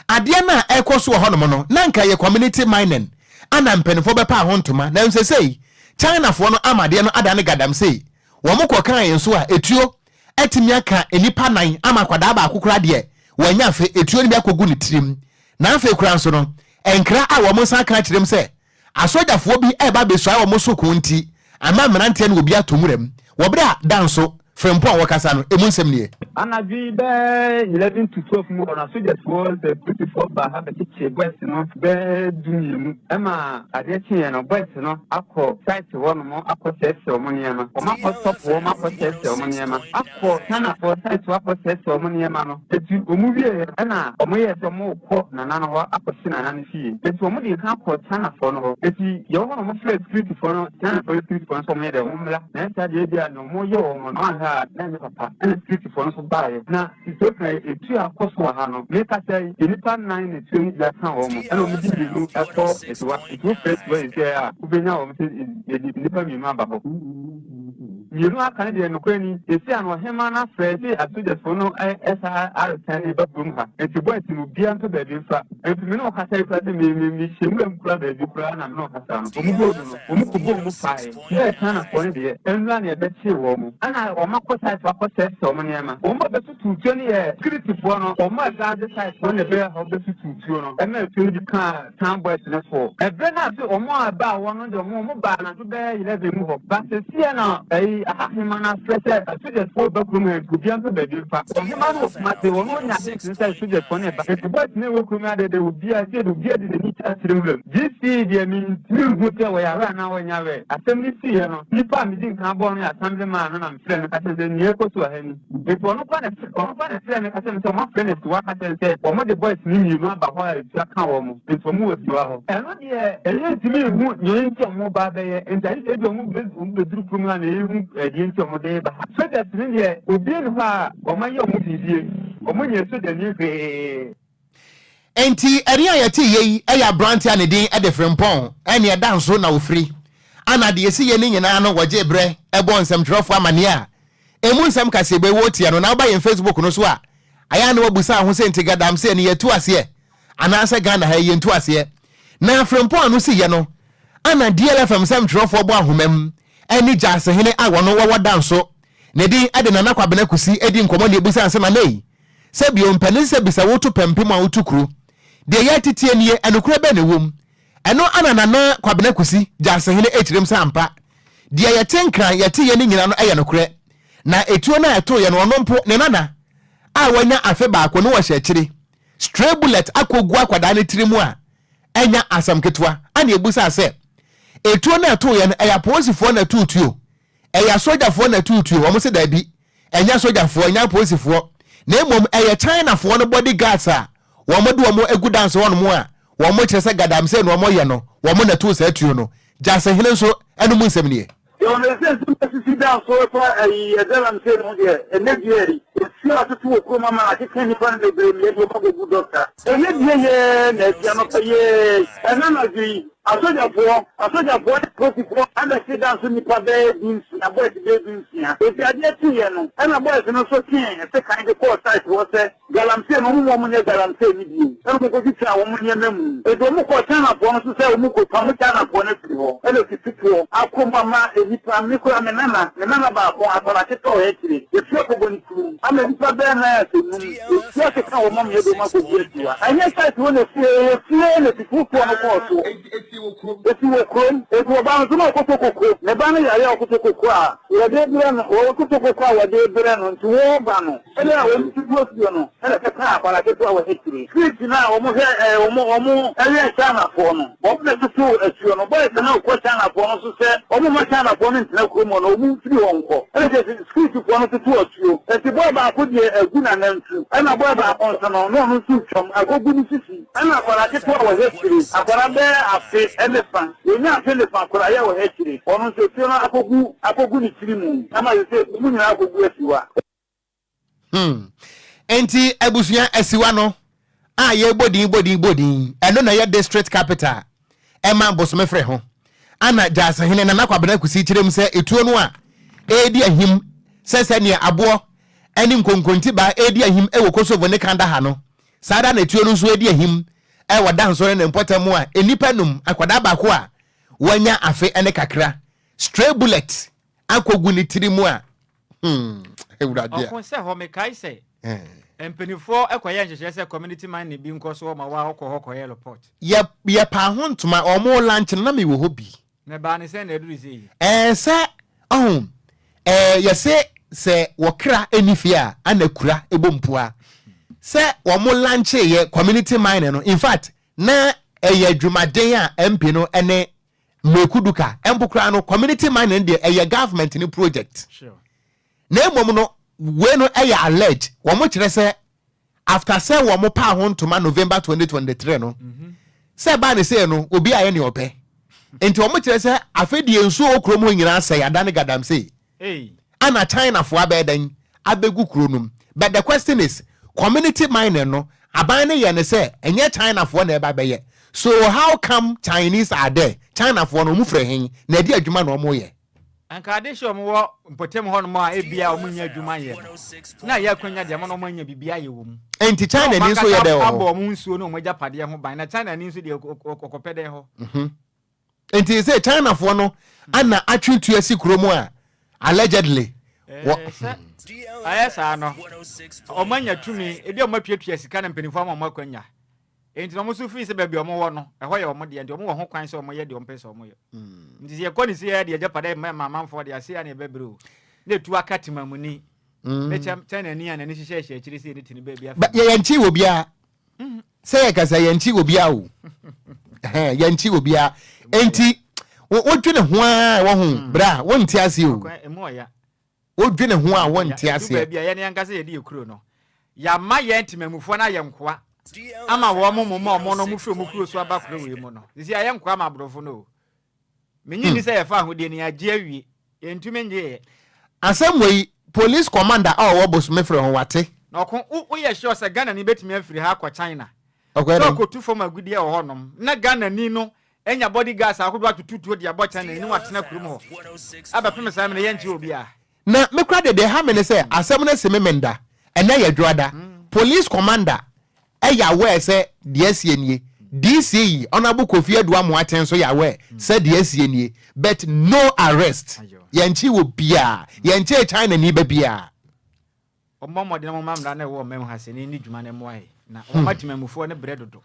adeɛ no a ɛrekɔ so wɔ hɔnom no na anka ɛyɛ community mining ana mpanimfoɔ bɛpaa ho ntoma, nanso seesei Chinafoɔ no ama adeɛ no adane gadamsey. Wɔn kɔkaeɛ nso a etuo atumi aka nnipa nan ama akwadaa baako koraa deɛ wanya afe etuo no bi akɔgu ne tirim. Na afei koraa nso no nkra a wɔn nsa aka akyerɛm sɛ Asogyafoɔ bi reba abɛsuae wɔn so ko nti, ama mmeranteɛ ne obi atɔ nwura mu. Wɔ berɛ a da nso, Frimpong a wɔkasa no, emu nsɛm nie. Anadwo yi bɛyɛ 11 to 12 mu hɔ no, asogyafoɔ sɛ polisifoɔ baa ha bɛkyekyee boys no bɛyɛ dumienu. Ɛma adeɛ kyeeɛ no, boys no akɔ site hɔ nom akɔsɛesɛe wɔn nneɛma. Wɔakɔ shop hɔ akɔsɛesɛe wɔn nneɛma. Akɔ Chinafoɔ site hɔ akɔsɛesɛe wɔn nneɛma no. Enti wɔn wieeɛ no, ɛna wɔyɛɛ sɛ wɔrekɔ Nana no hɔ akɔhye Nana no fie. Enti wɔn dii kan kɔɔ Chinafoɔ no hɔ. Enti deɛ ɛwɔ hɔ no wɔfrɛɛ sikiritifoɔ no, Chinafoɔ no sikiritifoɔ no sɛ wɔnyɛ dɛ, wɔmmra. Na ɛyɛ saa deɛ ebia nea wɔreyɛ wɔn no wɔanhwɛ a na ɛnyɛ papa. Ɛna sikiritifoɔ no nso baeɛ. Na Ethiopia yi, etuo a akɔ so wɔ ha no, mekasa yi, nnipa nnan na etuo no bi aka wɔn, ɛna wɔde mmienu kɔ Atiwa. Enti wofrɛ Atiwa seesei a, wobɛnya wɔn sɛ yɛde nnipa mmienu aba hɔ. Mmienu a aka no deɛ, nokorɛ ni, seesei a no ɔhemmaa no afrɛ se asogyafoɔ no san aresan reba kurom ha. Enti boys no, obiara mpɛ baabi mfa. Enti me ne wo kasa yi koraa sɛ me, me, mehyɛ nwura mu koraa baabi koraa na me ne wo kasa no, wɔn bɔɔ mu no, wɔn kɔbɔɔ mu faeɛ. Sɛ Chinafoɔ no deɛ, nnura na yɛbɛkyee wɔn. Ɛna wɔn akɔ site hɔ akɔsɛesɛe wɔn nneɛma. Wɔn a bɛtutu tuo no yɛ securityfoɔ no, wɔn a ɛguarde site hɔ na ɛbɛyɛ hɔ bɛtutu tuo no. Ɛma tuo no bi kaa town boys no foɔ. Ɛberɛ no a se wɔn a ɛbaa hɔ no deɛ wɔn, wɔn baa anadwo bɛyɛ 11 mu hɔ. But seesei na ɛyi, ahema no afrɛ sɛ asogyafoɔ reba kurom ha nti obiara mpɛ baabi mfa. Ɔhema no wɔ Kumasi, wɔn ɔnya hint no sɛ sogyafoɔ no reba. Nti boys no a ɛwɔ kurom ha deɛ deɛ obiara, seesei deɛ obiara de n'ani akyerɛ nwuram. GC deɛ mentumi nhu sɛ wɔyɛ aware anaa wɔnyɛ aware. Asɛm no siiɛ no, nipa a medi nkan bɔɔ no yɛ assembly man no na mefrɛɛ no ka kyerɛɛ no sɛ nea ɛrekɔ so wɔ ha ni. Nti ɔno koraa na ɔno koraa na ɛfrɛɛ me ka kyerɛɛ me sɛ wɔafrɛ no Asiwa ka kyerɛ no sɛ wɔde boys no mmienu aba hɔ a atua ka wɔn nti wɔn wɔ Asiwa hɔ. Ɛno deɛ ɛyɛ ntumi nhu nea nti a wɔreba abɛyɛ nti agye sɛ ebia wɔn bɛduru kurom ha na yɛhu deɛ nti a wɔde reba ha. Soldiers no deɛ obiara nni hɔ a wɔayɛ wɔn biribi, wɔnyɛ sogyani hwee. Enti ɛnne a yɛte yei yɛ aberanteɛ a ne din de Frimpong, ɛnne ɛda nso na ɔfiri. Ana deɛ ɛsiiɛ no nyinaa no wɔgyee berɛ bɔɔ nsɛmtwerɛfoɔ amaneɛ a ɛmu nsɛm kaseɛbɔ yi wɔretia no. Na woba yɛn Facebook no so a, ayɛ a na woabusa wo ho sɛ nti Galamsey no yɛatu aseɛ anaasɛ Ghana ha yi yɛntu aseɛ? Na Frimpong ano siiɛ no, ana DLFM nsɛmtwerɛfoɔ bɔ ahoma mu ne Gyaasehene a wɔno wɔwɔ Danso, ne din de Nana Kwabena Kusi di nkɔmmɔ na ɛbusaa sɛ Nana ei, Sɛ bio, mpanin sɛ bisa wo to pampim a wotu kuro. Deɛ yɛreteteɛ nie, ɛnokorɛ bɛn na ɛwɔ mu? Ɛno ana Nana Kwabena Kusi, Gyasehene ɛkyerɛm sɛ ampa, deɛ yɛte Nkran yɛteeɛ no nyina no ɛyɛ nokorɛ. Na etuo no a ɛtooeɛ no ɔno mpo, ne nana a wanya afe baako no ɔhyɛ akyire. Stray bullet akɔgu akwadaa no tiri mu a ɛnya asɛm ketewa. Ana ɛbusaa sɛ, etuo no a ɛtooeɛ no ɛyɛ apolisifoɔ na ɛtoo tuo? Ɛyɛ asogyafoɔ na ɛtoo tuo? Wɔn se daabi. Ɛnyɛ asogyafoɔ, ɛnyɛ apolisifoɔ, na mmom ɛyɛ Chinafoɔ no body guards a wɔde wɔn agu dance hɔnom a wɔkyerɛ sɛ galamsey na wɔyɛ no, wɔn na ɛtoo saa tuo no. Gyasehene nso ɛno mu nsɛm nie. Deɛ ɔhwɛ sɛ nsɛm asisi dan so ɛfa ayi galamsey no ho deɛ, ɛnnɛ dua yi, nsuo a atoto wɔ kurom ama akeka nnipa no bebree ma yɛde wɔn akɔgu dɔkta. Ɛnnɛ dua yi ara na asi anɔpa yi ara yi, ɛnnɛ anadwo yi. Asogyafoɔ, asogyafoɔ ne apolisifoɔ abɛhye dan so nnipa bɛyɛ dunsia, boys bɛyɛ dunsia. Enti adeɛ kyeeɛ no, ɛna boys no nso twee sekan de kɔɔ site hɔ sɛ galamsey no, wɔn mma wɔnyɛ galamsey no bio. Ɛna wɔkɔtwitwaa wɔn nneɛma mu. Enti wɔkɔɔ Chinafoɔ no so sɛ wɔrekɔpamo Chinafoɔ no afiri hɔ. Ɛna tututoɔ akɔ mu ama nnipa, me koraa me nana, me nana baako, akwadaa ketewa wɔ akyire, yɛtu akɔbɔ ne turom ama nnipa bɛyɛ nan asɛ num. Etu akeka wɔn ama yɛde wɔn akɔgu atiwa. Ɛnyɛ site hɔ na efie, ɛyɛ fie na tutufoɔ no kɔɔ so. Esi wɔ kurom. Enti ɔbaa no nso na ɔkoto koko. Ne ba no yare a ɔkoto koko a wɔde brɛ no, ɔkoto koko a wɔde brɛ no nti wɔreba no, ɛna a wɔn tutu afie no ɛna ɛkɛkaa akwadaa ketewa wɔ akyire. Street no a wɔn hwɛ ɛɛ wɔn wɔn ɛwɛn Chinafoɔ no, wɔn na tutu asuo no. Boys no kɔ Chinafoɔ no so sɛ wɔn mma Chinafoɔ no ntena kurom hɔ na wɔn mfiri hɔ nkɔ. Ɛna kyerɛ sɛ Sukuufoɔ no toto atuo. Enti bɔɔ baako deɛ agu n'anantu, ɛna bɔɔ baako nso no, na ɔno nso retwam akɔgu ne sisi. Ɛna akwadaa ketewa wɔ akyire, akwadaa bɛyɛ afe ne fa, wɔnya afe ne fa koraa yɛ wɔ akyire, ɔno nso atuo no akɔgu akɔgu ne tiri mu, ama seesei wɔn nyinaa akɔgu asiwa. Hmm. Enti abusua asiwa no a yɛbɔ din bɔ din bɔ din, ɛno na ɛyɛ district capital ɛma Bosomefre ho. Ana Gyaasehene Nana Kwabena Kusi kyerɛ mu sɛ etuo no a ɛredi ahim sɛ sɛnea aboɔ ne nkonkontibaa ɛredi ahim wɔ Kosovo ne Kandahar no, saa ara na etuo no nso redi ahim wɔ Danso ne ne mpɔtam a nnipa num, akwadaa baako a wanya afe ne kakra, stray bullet akɔgu ne tiri mu a Hmm, Awurade a. Ɔko sɛ hɔ mekae sɛ mpanimfoɔ kɔyɛ nhyehyɛɛ sɛ community mining bi nkɔ so ma wa ɔkɔ hɔ kɔyɛ report. Yɛ yɛpaa ho ntoma wɔn lunch no na mewɔ hɔ bi. Na ɛbaa ne sɛn na ɛduru sei yi? Ɛɛ sɛ ɔho ɛɛ yɛse sɛ wɔkra ɛni fie a ana kura ɛbɔ mpua sɛ wɔn lunch yɛ community mining no in fact na ɛyɛ adwumaden a MP no ɛne Mmereku Duka, mpo koraa no community mining deɛ ɛyɛ government ne project. Na mmom no wei no ɛyɛ allege, wɔn kyerɛ sɛ after sɛ wɔn paa ho ntoma November 2023 no, sɛ ɛbaa ne sei no obi ayɛ nea ɔpɛ. Nti wɔn kyerɛ sɛ afei deɛ nsuo wɔ kurom hɔ nyinaa sɛe adane galamsey. Ana China foɔ abɛyɛ dɛn abɛgu kuro no mu? But the question is, community mining no, aban no yɛ no sɛ ɛnyɛ China foɔ na ɛba bɛyɛ. So how come Chinese are there? China foɔ no wɔn firi he na ɛde adwuma na wɔn yɛ? Anka adehye a wɔwɔ mpɔtam hɔnom a ebia wɔnnya adwuma nyɛ no, na ɛyɛ akwannya de ama na wɔanya biribi ayɛ wɔ mu. Enti China ni nso yɛ dɛn wɔ hɔ? Abɔ wɔn nsuo ne wɔn agyapadeɛ ho ban, na China ni nso deɛ ɔkɔpɛ dɛn hɔ? Nti sɛ Chinafoɔ no ana atwe tuo asi kuro mu a allegedly wɔ. Eh, sɛ ayɛ saa no, wɔn anya tumi, ebi a wɔn atuatua sika na mpanimfoɔ ama wɔn akwanya. Nti na wɔn nso firi sɛ baabi a wɔn wɔ no, ɛhɔ yɛ wɔn deɛ, nti wɔn wɔ ho kwan sɛ wɔn yɛ deɛ wɔn pɛ sɛ wɔn yɛ. Nti sɛ yɛkɔ ne sei a deɛ agyapadeɛ mma ma amanfoɔ deɛ ase a na ɛbɛbrɛ o. Na etu aka temamuni. Ne kyɛ China ni a n'ani hyehyɛ hyɛ akyire sɛ ne ti ne baabi afa. Yɛnkyi wɔ biara. Sɛ yɛka sɛ yɛnkyi obiara o, yɛnkyi obiara. Enti wodwene ho a wɔ ho hmm. berɛ a wonte aseɛ o. Wodwene ho a wonte aseɛ. Baabi a yɛn ankasa yɛde yɛ kuro no, yɛama yɛn temamufoɔ no ayɛ nkoa ama wɔn mo moma wɔn no mo firi wɔn kuro so aba kuro wei mu no. Sisi ayɛ nkoa ma aborɔfo no o. Menye nni sɛ yɛfa ahodie no yɛagye awie. Yɛntumi nnyeeɛ. Asɛm wei, police commander a ɔwɔ Bosomefre ho wate. Na ɔko, wo woyɛ sure sɛ Ghanani bɛtumi afiri ha akɔ China Ɔkɔyɛ sɛ dɛn? ɔkɔtu fam agudeɛ wɔ hɔ nom na Ghanani no anya body guards ahodoɔ atoto tuo de abɔ Chinani na watena kurom hɔ abɛpem saa mmerɛ yɛnkye obiara. Na me koraa deɛ deɛ ɛha me ne sɛ asɛm no asi Memenda, ɛnnɛ yɛ Dwoada, police commander yɛ aware sɛ deɛ asie nie, DCE Honourable Kofi Adu Amoateng nso yɛ aware sɛ deɛ asie nie, but no arrest, yɛnkyee obiara, yɛnkyee China ni ba biara. Wɔmmɔ mmɔden na wɔmma mmara no a ɛwɔ ɔman mu ha sɛ ne nni dwuma no mmoa yɛn, na wɔmma temanmufoɔ no brɛ dodo.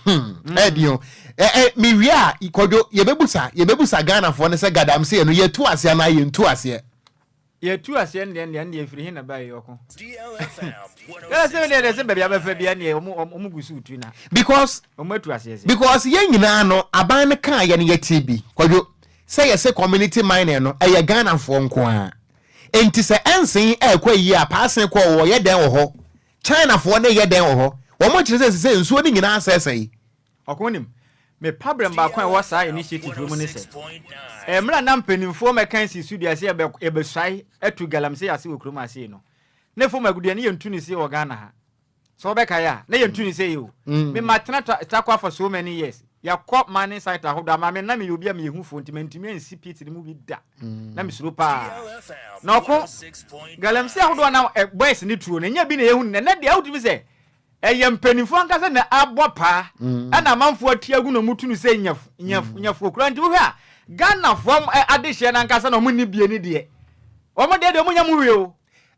Ɛdi o. Ɛ mewie a kɔdwo yɛbɛbusa yɛbɛbusa Ghanafoɔ no sɛ galamsey no yɛtu aseɛ anaa yɛntu aseɛ. Yɛtu aseɛ no deɛ ndeɛ ndeɛ ɛfiri he na baeɛ ɔko. Galamsey deɛ deɛ sɛ baabi abɛfa bia ndeɛ ɔmo gu so tu na. Because ɔmo atu aseɛ sɛ. Because yɛn nyinaa no aban no kaa yɛn yɛtee bi kɔdwo sɛ yɛsɛ community mining no ɛyɛ Ghanafoɔ nko ara. Enti sɛ ɛnsen ɛɛkɔ ayie a paasen kɔɔ wɔyɛ dɛn wɔ hɔ China foɔ no yɛ dɛn wɔ hɔ? Wɔn kyerɛ sɛ sesei nsuo no nyinaa asɛesɛe. Ɔko nim. Me pabrɛm baako a ɛwɔ saa initiative yi mu ne sɛ, mmerɛ a na mpanimfoɔ mmɛka nsii so dua sɛ yɛbɛsuae atu galamsey ase wɔ kurom ha sei no, na fam agudeɛ no yɛntu no sei wɔ Ghana ha. Sɛ wobɛkae a, na yɛntu no sei o. Me matena Tarkwa for so many years. Yɛkɔ mining site ahodoɔ a, maame na meyɛ obi a meyɛ hufoɔ nti mantumi ansi pit no mu bi da. Na mesuro paa. Na ɔko galamsey ahodoɔ na eh, boys ne tuo no, ɛnyɛ bi na yɛhu no. Ɛnɛ deɛ wotumi sɛ ɛyɛ mpanimfoɔ ankasa na abɔ paa ɛna amanfoɔ ati agu na wɔtu no sɛ nyaf nyaf nyafoɔ kura. Nti wohwɛ a Ghanafoɔ adehyeɛ no ankasa na wɔn nni bie ne deɛ wɔn deɛ deɛ wɔn nya mu hwee o.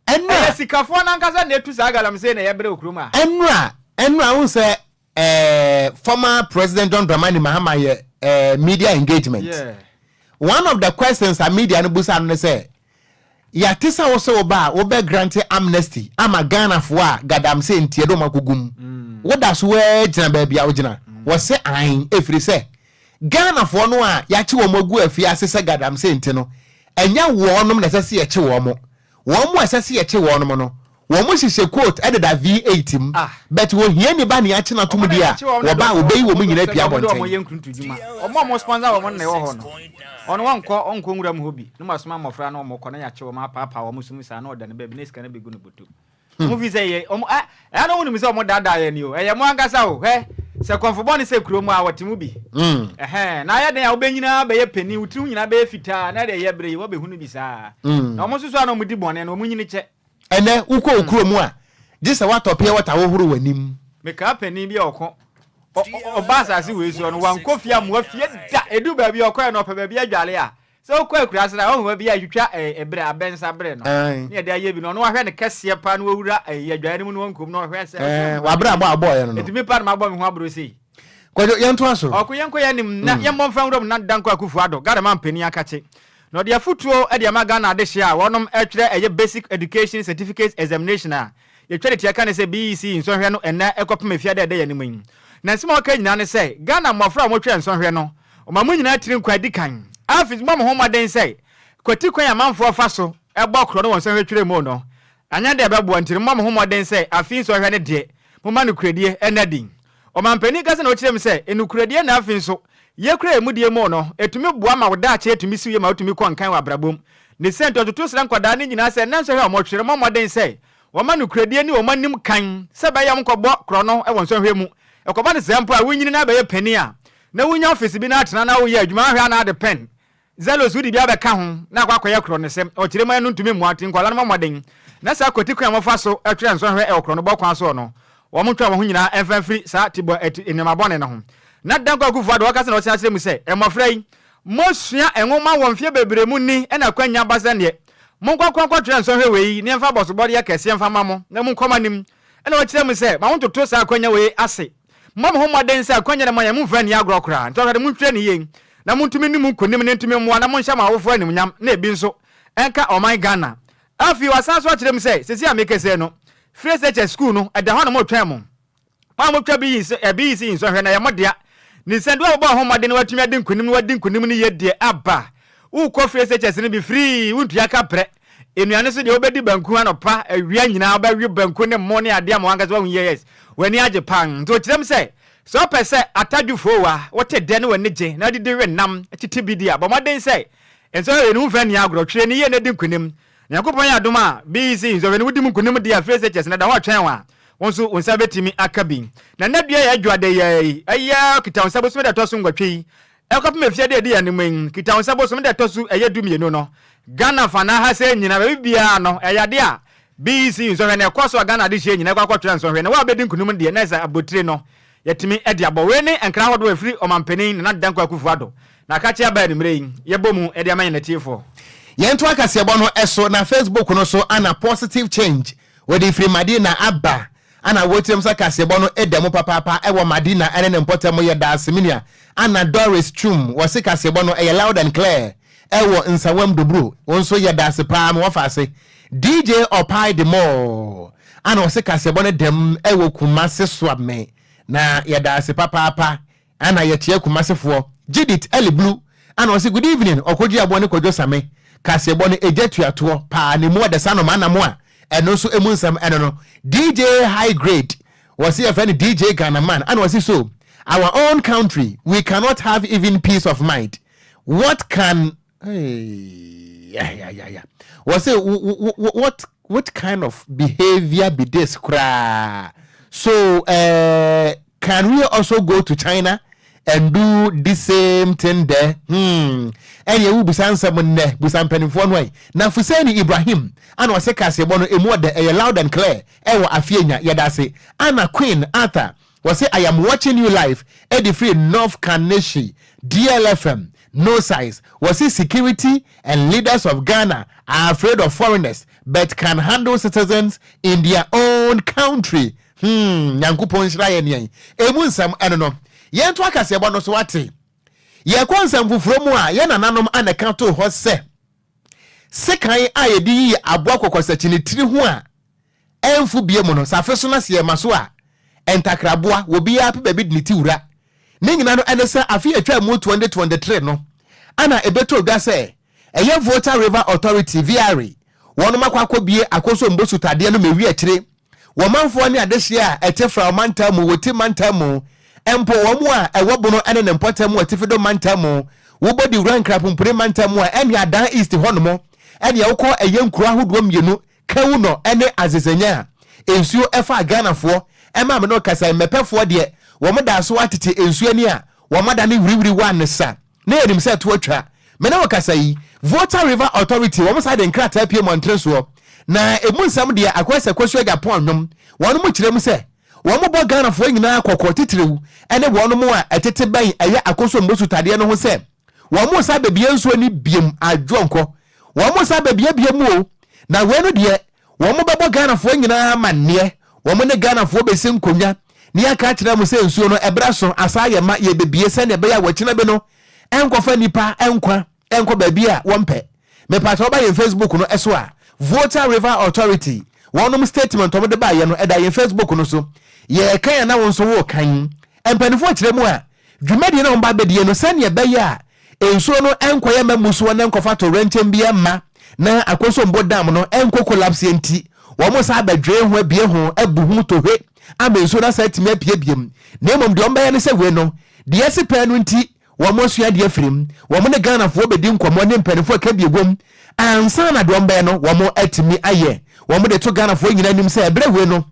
Ɛnura Ɛyɛ sikafoɔ no ankasa na etu saa galamsey na ɛyɛ brɛ wɔ kurom a. Ɛnura ɛnura wohu sɛ eh, former President John Dramani Mahama yɛ eh, media engagement. Yeah. One of the questions a media no busa no ne sɛ, yɛate sɛ wo sɛ wo ba a wobɛ grant amnesty ama Ghanafoɔ a galamsey nti yɛde wɔn akɔgu mu. Woda so ara gyina baabi a wogyina? Wɔse ae, ɛfiri sɛ Ghanafoɔ no a yɛakye wɔn agu afiase sɛ galamsey nti no, ɛnyɛ wɔnom na ɛsɛ sɛ yɛkye wɔn. Wɔn a ɛsɛ sɛ yɛkye wɔnom no, wɔn hyehyɛ coat deda V8 mu, Ah. but ohiani ba nea akye no atom Wɔn na deɛ a, yɛakye wɔn no wɔba a de wɔbɛyi wɔn wɔn nyinaa sɛdeɛ apue wɔn de wɔn abɔnten. yɛ nkuruntudwuma. Wɔn a wɔn sponsor wɔn no na ɛwɔ hɔ no. Ɔno wɔnkɔ ɔnkɔ nwura mu hɔ bi na wɔasoma mmɔfra na wɔkɔ na yɛakye wɔn apaapaa wɔn so mu saa na ɔda ne baabi na sika no bɛgu ne bɔtɔ mu. Wɔn fi sɛ yɛ wɔn ɛ ɛyɛ na wɔn nim sɛ wɔn daadaa yɛn ni o. Ɛyɛ mo ankasa o. Hwɛ sɛ kɔnfo bɔne sɛ kurom a wɔte mu bi. Ɛhɛn na ayɛ den a wobɛnyini ara bɛyɛ panin, wo tiri ho nyinaa bɛyɛ fitaa na ɛde ɛyɛ bere yi wɔbɛhunu bi saa. Na wɔn nso so a na wɔdi bɔne no wɔn nyini kyɛ. Ɛnnɛ, wokɔ wo kurom a, gye sɛ woatɔ pure water hohoro w'anim. Mekaa panin bi a ɔko ɔ ɔ ɔbaa asase wei soɔ no, wankɔ fie ammoa fie da. Ɛduu baabi a ɔkɔeɛ no, ɔpɛ baabi adware a, sɛ wokɔ akuraase no a, woahu baabi a yɛtwitwa ɛɛ ɛberɛ, abɛnsa berɛ no, Ae. ne yɛde ayɛ bi no, ɔno wahwɛ no kɛseɛ paa na wawura ɛyi adwaeɛ no mu na wankɔ mu na ɔhwɛ sɛ, ɔsɛ Ɛɛ, w'abrabɔ a wobɔeɛ no no. Ɛtumi paa na mabɔ me ho aboro sei. Kwadwo, yɛntoa so. Ɔko, yɛnkɔ yɛn anim na yɛmmɔ mfa nwura mu na Dankwa Akufo-Addo, Ghana manpanin akakye, Na ɔde afotuo de ama Ghana adehyeɛ a wɔnom twerɛ ɛyɛ Basic Education Certificate Examination a yɛtwa ne tia ka ne sɛ BECE nsɔhwɛ no ɛnnɛ ɛkɔpem efiada a ɛda yɛn anim yi. Na nsɛm a ɔka nyinaa ne sɛ Ghana mmɔfra a wɔtwerɛ nsɔhwɛ no wɔma mo nyinaa tiri nkwa di kan. Afei nso mommɔ mo ho mmɔden sɛ kwati kwan a amanfoɔ fa so bɔ korɔ no wɔ nsɔhwɛ twerɛ mu no anyɛ dɛ ɛbɛboa nti no mommɔ mo ho mmɔden sɛ afei nsɔhwɛ no deɛ momma nokorɛdie nna adi. Ɔmanpanin kasa na ɔkyerɛ mu sɛ, Nokorɛdie na afei nso, yɛkura yɛn mudie mu no, ɛtumi boa ma wo daakye tumi si wo yie ma wotumi kɔ nkan wɔ abrabɔ mu. Ne sɛ nti, ɔtoto srɛ nkwadaa no nyinaa sɛ nnɛ nsɔhwɛ a wɔtwerɛ no, wɔmmɔ mmɔden sɛ wɔma nokorɛdie ne wɔn anim kan sɛ ɛbɛyɛ a wɔnkɔbɔ korɔno wɔ nsɔhwɛ mu. Ɛkɔba no saa mpo a, wonyini na abɛyɛ panin a, na wonya ɔfese bi na atena na woyɛ adwuma, ahwɛ a na ade pɛn Zelos wode bi abɛka ho na akɔ akɔyɛ korɔnosɛm. Ɔkyerɛ mu ɛno ntumi mmoa nti nkwadaa no mmɔ mmɔden na saa kwati kwan a wɔfa so twerɛ nsɔhwɛ wɔ korɔnobɔ kwan soɔ no wɔn ntwe wɔn ho nyinaa mfa mfiri saa tebɔ ɛti nneɛma bɔne no ho. Na Dankwa Akufo Addo ɔkasa na ɔsan kyerɛ mu sɛ mmɔfra yi mosua nwoma wɔ mfeɛ bebree mu ni ɛna akwanya aba sɛ neɛ monkɔ nkɔ nkɔtwerɛ nsɔhwɛ wei ne yɛmfa abɔsobɔdeɛ kɛseɛ mfa ma mo na monkɔ mo anim ɛna ɔkyerɛ mu sɛ ma montoto saa akwanya wei ase Mommɔ mo ho mmɔden sɛ akwannya no ma yɛn, mommfa nni agorɔ koraa. Nti ɔhwɛ de, montwerɛ no yie na montumi nni mu nkonim na ɛntumi mmoa na monhyɛ mo awofoɔ animuonyam na ebi nso nka ɔman Ghana. Afei wasan nso akyerɛ mu sɛ, seesei a mekasa yi no, Free SHS sukuu no, ɛda hɔ na moretwɛn mo. Mo a motwa BEC nsɔhwɛ no, ɛyɛ mo dea. Ne sɛ, deɛ ɔbɔɔ ho mmɔden na watumi adi nkonim na wadi nkonim no yie deɛ, aba. Wokɔ Free SHS no bi free, wontua ka prɛ. Nnuane nso deɛ wobɛdi banku anɔpa, awia nyinaa wobɛwe banku ne mo ne adeɛ ama w'ankasa woahu yie yes, w'ani agye paa. Nti ɔkyerɛ mu sɛ, sɛ wopɛ sɛ atadwofoɔ a wote dɛ ne w'ani gye na wodidi we nam tete bi di a, bɔ mmɔden sɛ nsɔhwɛ wei no womfa nni agorɔ, twerɛ no yie na di nkonim. Nyankopɔn yɛ adom a, BEC nsɔhwɛ no wodi mu nkonim deɛ a, free SHS no da hɔ retwɛn wo a, wo nso wo nsa bɛtumi aka bi. Na nnɛ dua yɛ adwoada yi ara yi, ɛyɛ Kitawonsa bosome da ɛtɔ so nwɔtwe yi, Ɛkɔpem efie da edi anim yi, Kitawonsa bosom da ɛtɔ so ɛyɛ dumienu no, Ghana fanaa ha sɛɛ nyinaa, baabi biara no, ɛyɛ adeɛ a BEC nsɔhwɛ no ɛkɔ so a Ghana adehyeɛ nyinaa ɛkɔ akɔtwerɛ nsɔhwɛ na wo a wobɛdi nkunim no deɛ na ɛsɛ abotire no yɛtumi de abɔ. Wei ne nkra ahodoɔ a ɛfiri Ɔmanpanin Nana Dankwa Akufo Addo n'akakye aba anwummerɛ yi yɛbɔ mu de ama yɛn atiefoɔ. Yɛntoa kaseɛbɔ no so na Facebook no so ana Positive Change wɔde firi Madina aba Ana wotirim sɛ kaseɛbɔ no da mu papaapa wɔ Madina ne ne mpɔtam Yɛdaase me nua Anna Doris Twum wɔse kaseɛbɔ no ɛyɛ loud and clear ɛwɔ Nsawam Doburo wo nso yɛdaase paa me wɔfaase DJ Ɔpae de more ana ɔse kaseɛbɔ no dam ɛwɔ Kumase Soame na yɛdaase papaapa Ana yɛkyea Kumase foɔ. Judith Eliblu ana ɔse good evening ɔkɔgye aboɔ ne Kwadwo Same kaseɛbɔ no egya tua toɔ paa ne mu ɔdɛ sa noma anamo a ɛno nso emu nsɛm ɛno no DJ high grade wɔse yɛfrɛ no DJ Ghana man ana ɔse so our own country we cannot have even peace of mind what can hey, yeah, yeah, yeah, yeah. wɔse what what kind of behavior be this koraa so uh, can we also go to China? and do the same thing there? Ɛneɛ wobisa nsɛm nnɛ, busa mpanimfoɔ no ɛ. Na Fuseni Ibrahim ana ɔse kaseɛbɔ no ɛmu ɔdɛ, ɛyɛ loud and clear ɛwɔ Afienya, yɛda ase. Ana Queen Arthur wɔse, "I am watching you live ɛde firi North Kaneshi, DLFM no size." Wɔse, "Security and leaders of Ghana are afraid of foreigners but can handle citizens in their own country." Nyankopɔn nhyira yɛ neɛn ɛmu nsɛm ɛno no. Yɛnto akaseɛbɔ no so wate. Yɛkɔ nsɛm foforɔ mu a, yɛn nananom ana ka too hɔ sɛ sekan a yɛde yiyi aboa kɔkɔsakyi ne tiri ho a ɛmfo bie mu no, safe so no sɛ yɛma so a ntakraboa wɔbiara pe baabi de ne ti wura ne nyina no. Ɛne sɛ afe atwa mu 2023 no ana ɛbɛtɔ dwa sɛ ɛyɛ Volta River Authority, VRA, wɔnom akɔ akɔbie Akosombo sutadeɛ no mawi akyire. Wɔmanfoɔ ne adehyeɛ a ɛte fra ɔmantam mu, wɔti mantam mu mpo, wɔn a ɛwɔ Bono ne ne mpɔtam mu, atifido mantam mu, wobɔ di wura Nkrapompire mantam mu a ɛne Adan East hɔnom, ɛne ɛwokɔ ɛyɛ nkuro ahodoɔ mmienu, Kawunɔ ne Azezenya a nsuo ɛfa Ghanafoɔ ɛma me no kasa mmɛpɛfoɔ deɛ, wɔn da so atete nsuo ani a wɔn ada ne wiriwiri wa ne sa na yɛnim sɛ ɛto atwa. Mene wɔ kasa yi, Volta River Authority wɔn sa de nkrataa pie mmɔnten soɔ, na emu nsɛm deɛ akɔyɛ sɛ Kɔsu Agyapong nnwom. Wɔn mo kyerɛ mu sɛ wɔn bɔ Ghanafoɔ nyinaa kɔkɔɔ titiriw ne wɔn mo a ɛtete bɛn ɛyɛ Akosombo sutadeɛ no ho sɛ wɔn mo sa bebie nsuo ne biem adwonkɔ, wɔn mo sa bebie biem mu o. Na wei no deɛ, wɔn mo bɛbɔ Ghanafoɔ nyinaa ma nneɛ wɔn ne Ghanafoɔ bɛsi nkonnwa ne yɛaka akyerɛ mo sɛ nsuo no ɛbrɛ so asa ayɛ ma yɛbɛbie sɛdeɛ ɛbɛyɛ a wɔkyena bi no ɛnkɔfa nipa ɛnkwa ɛnkɔ baabi a wɔmpɛ. Mepatɛ wɔba yɛn Facebook no ɛso a, Volta River Authority wɔnom statement wɔn de baayɛ no ɛda yɛn Facebook no so. Yɛɛkan a na wɔn nso wɔɔkan. Mpanimfoɔ kyerɛ mu a, dwumadie na wɔn ba abɛdie no, sɛdeɛ ɛbɛyɛ a nsuo no ɛnkɔyɛ ma musuo na nkɔfa to rɛnkyɛn bi ɛmma na Akosombo Dam no ɛnkɔ collapse nti, wɔn sa abɛdwee ho abie ho abu ho tohwe ama nsuo no asa atumi apue biem. Na mmom deɛ wɔn bɛyɛ no sɛ wei no deɛ ɛsi pɛn no nti, wɔn asua adeɛ afiri mu, wɔn ne Ghanafoɔ bɛdi nkɔmmɔ ne mpanimfoɔ ɛka bi egwom ansa na deɛ wɔn bɛyɛ no wɔn atumi ayɛ. Wɔn de to Ghanafoɔ nyinaa anim sɛ ɛberɛ wei no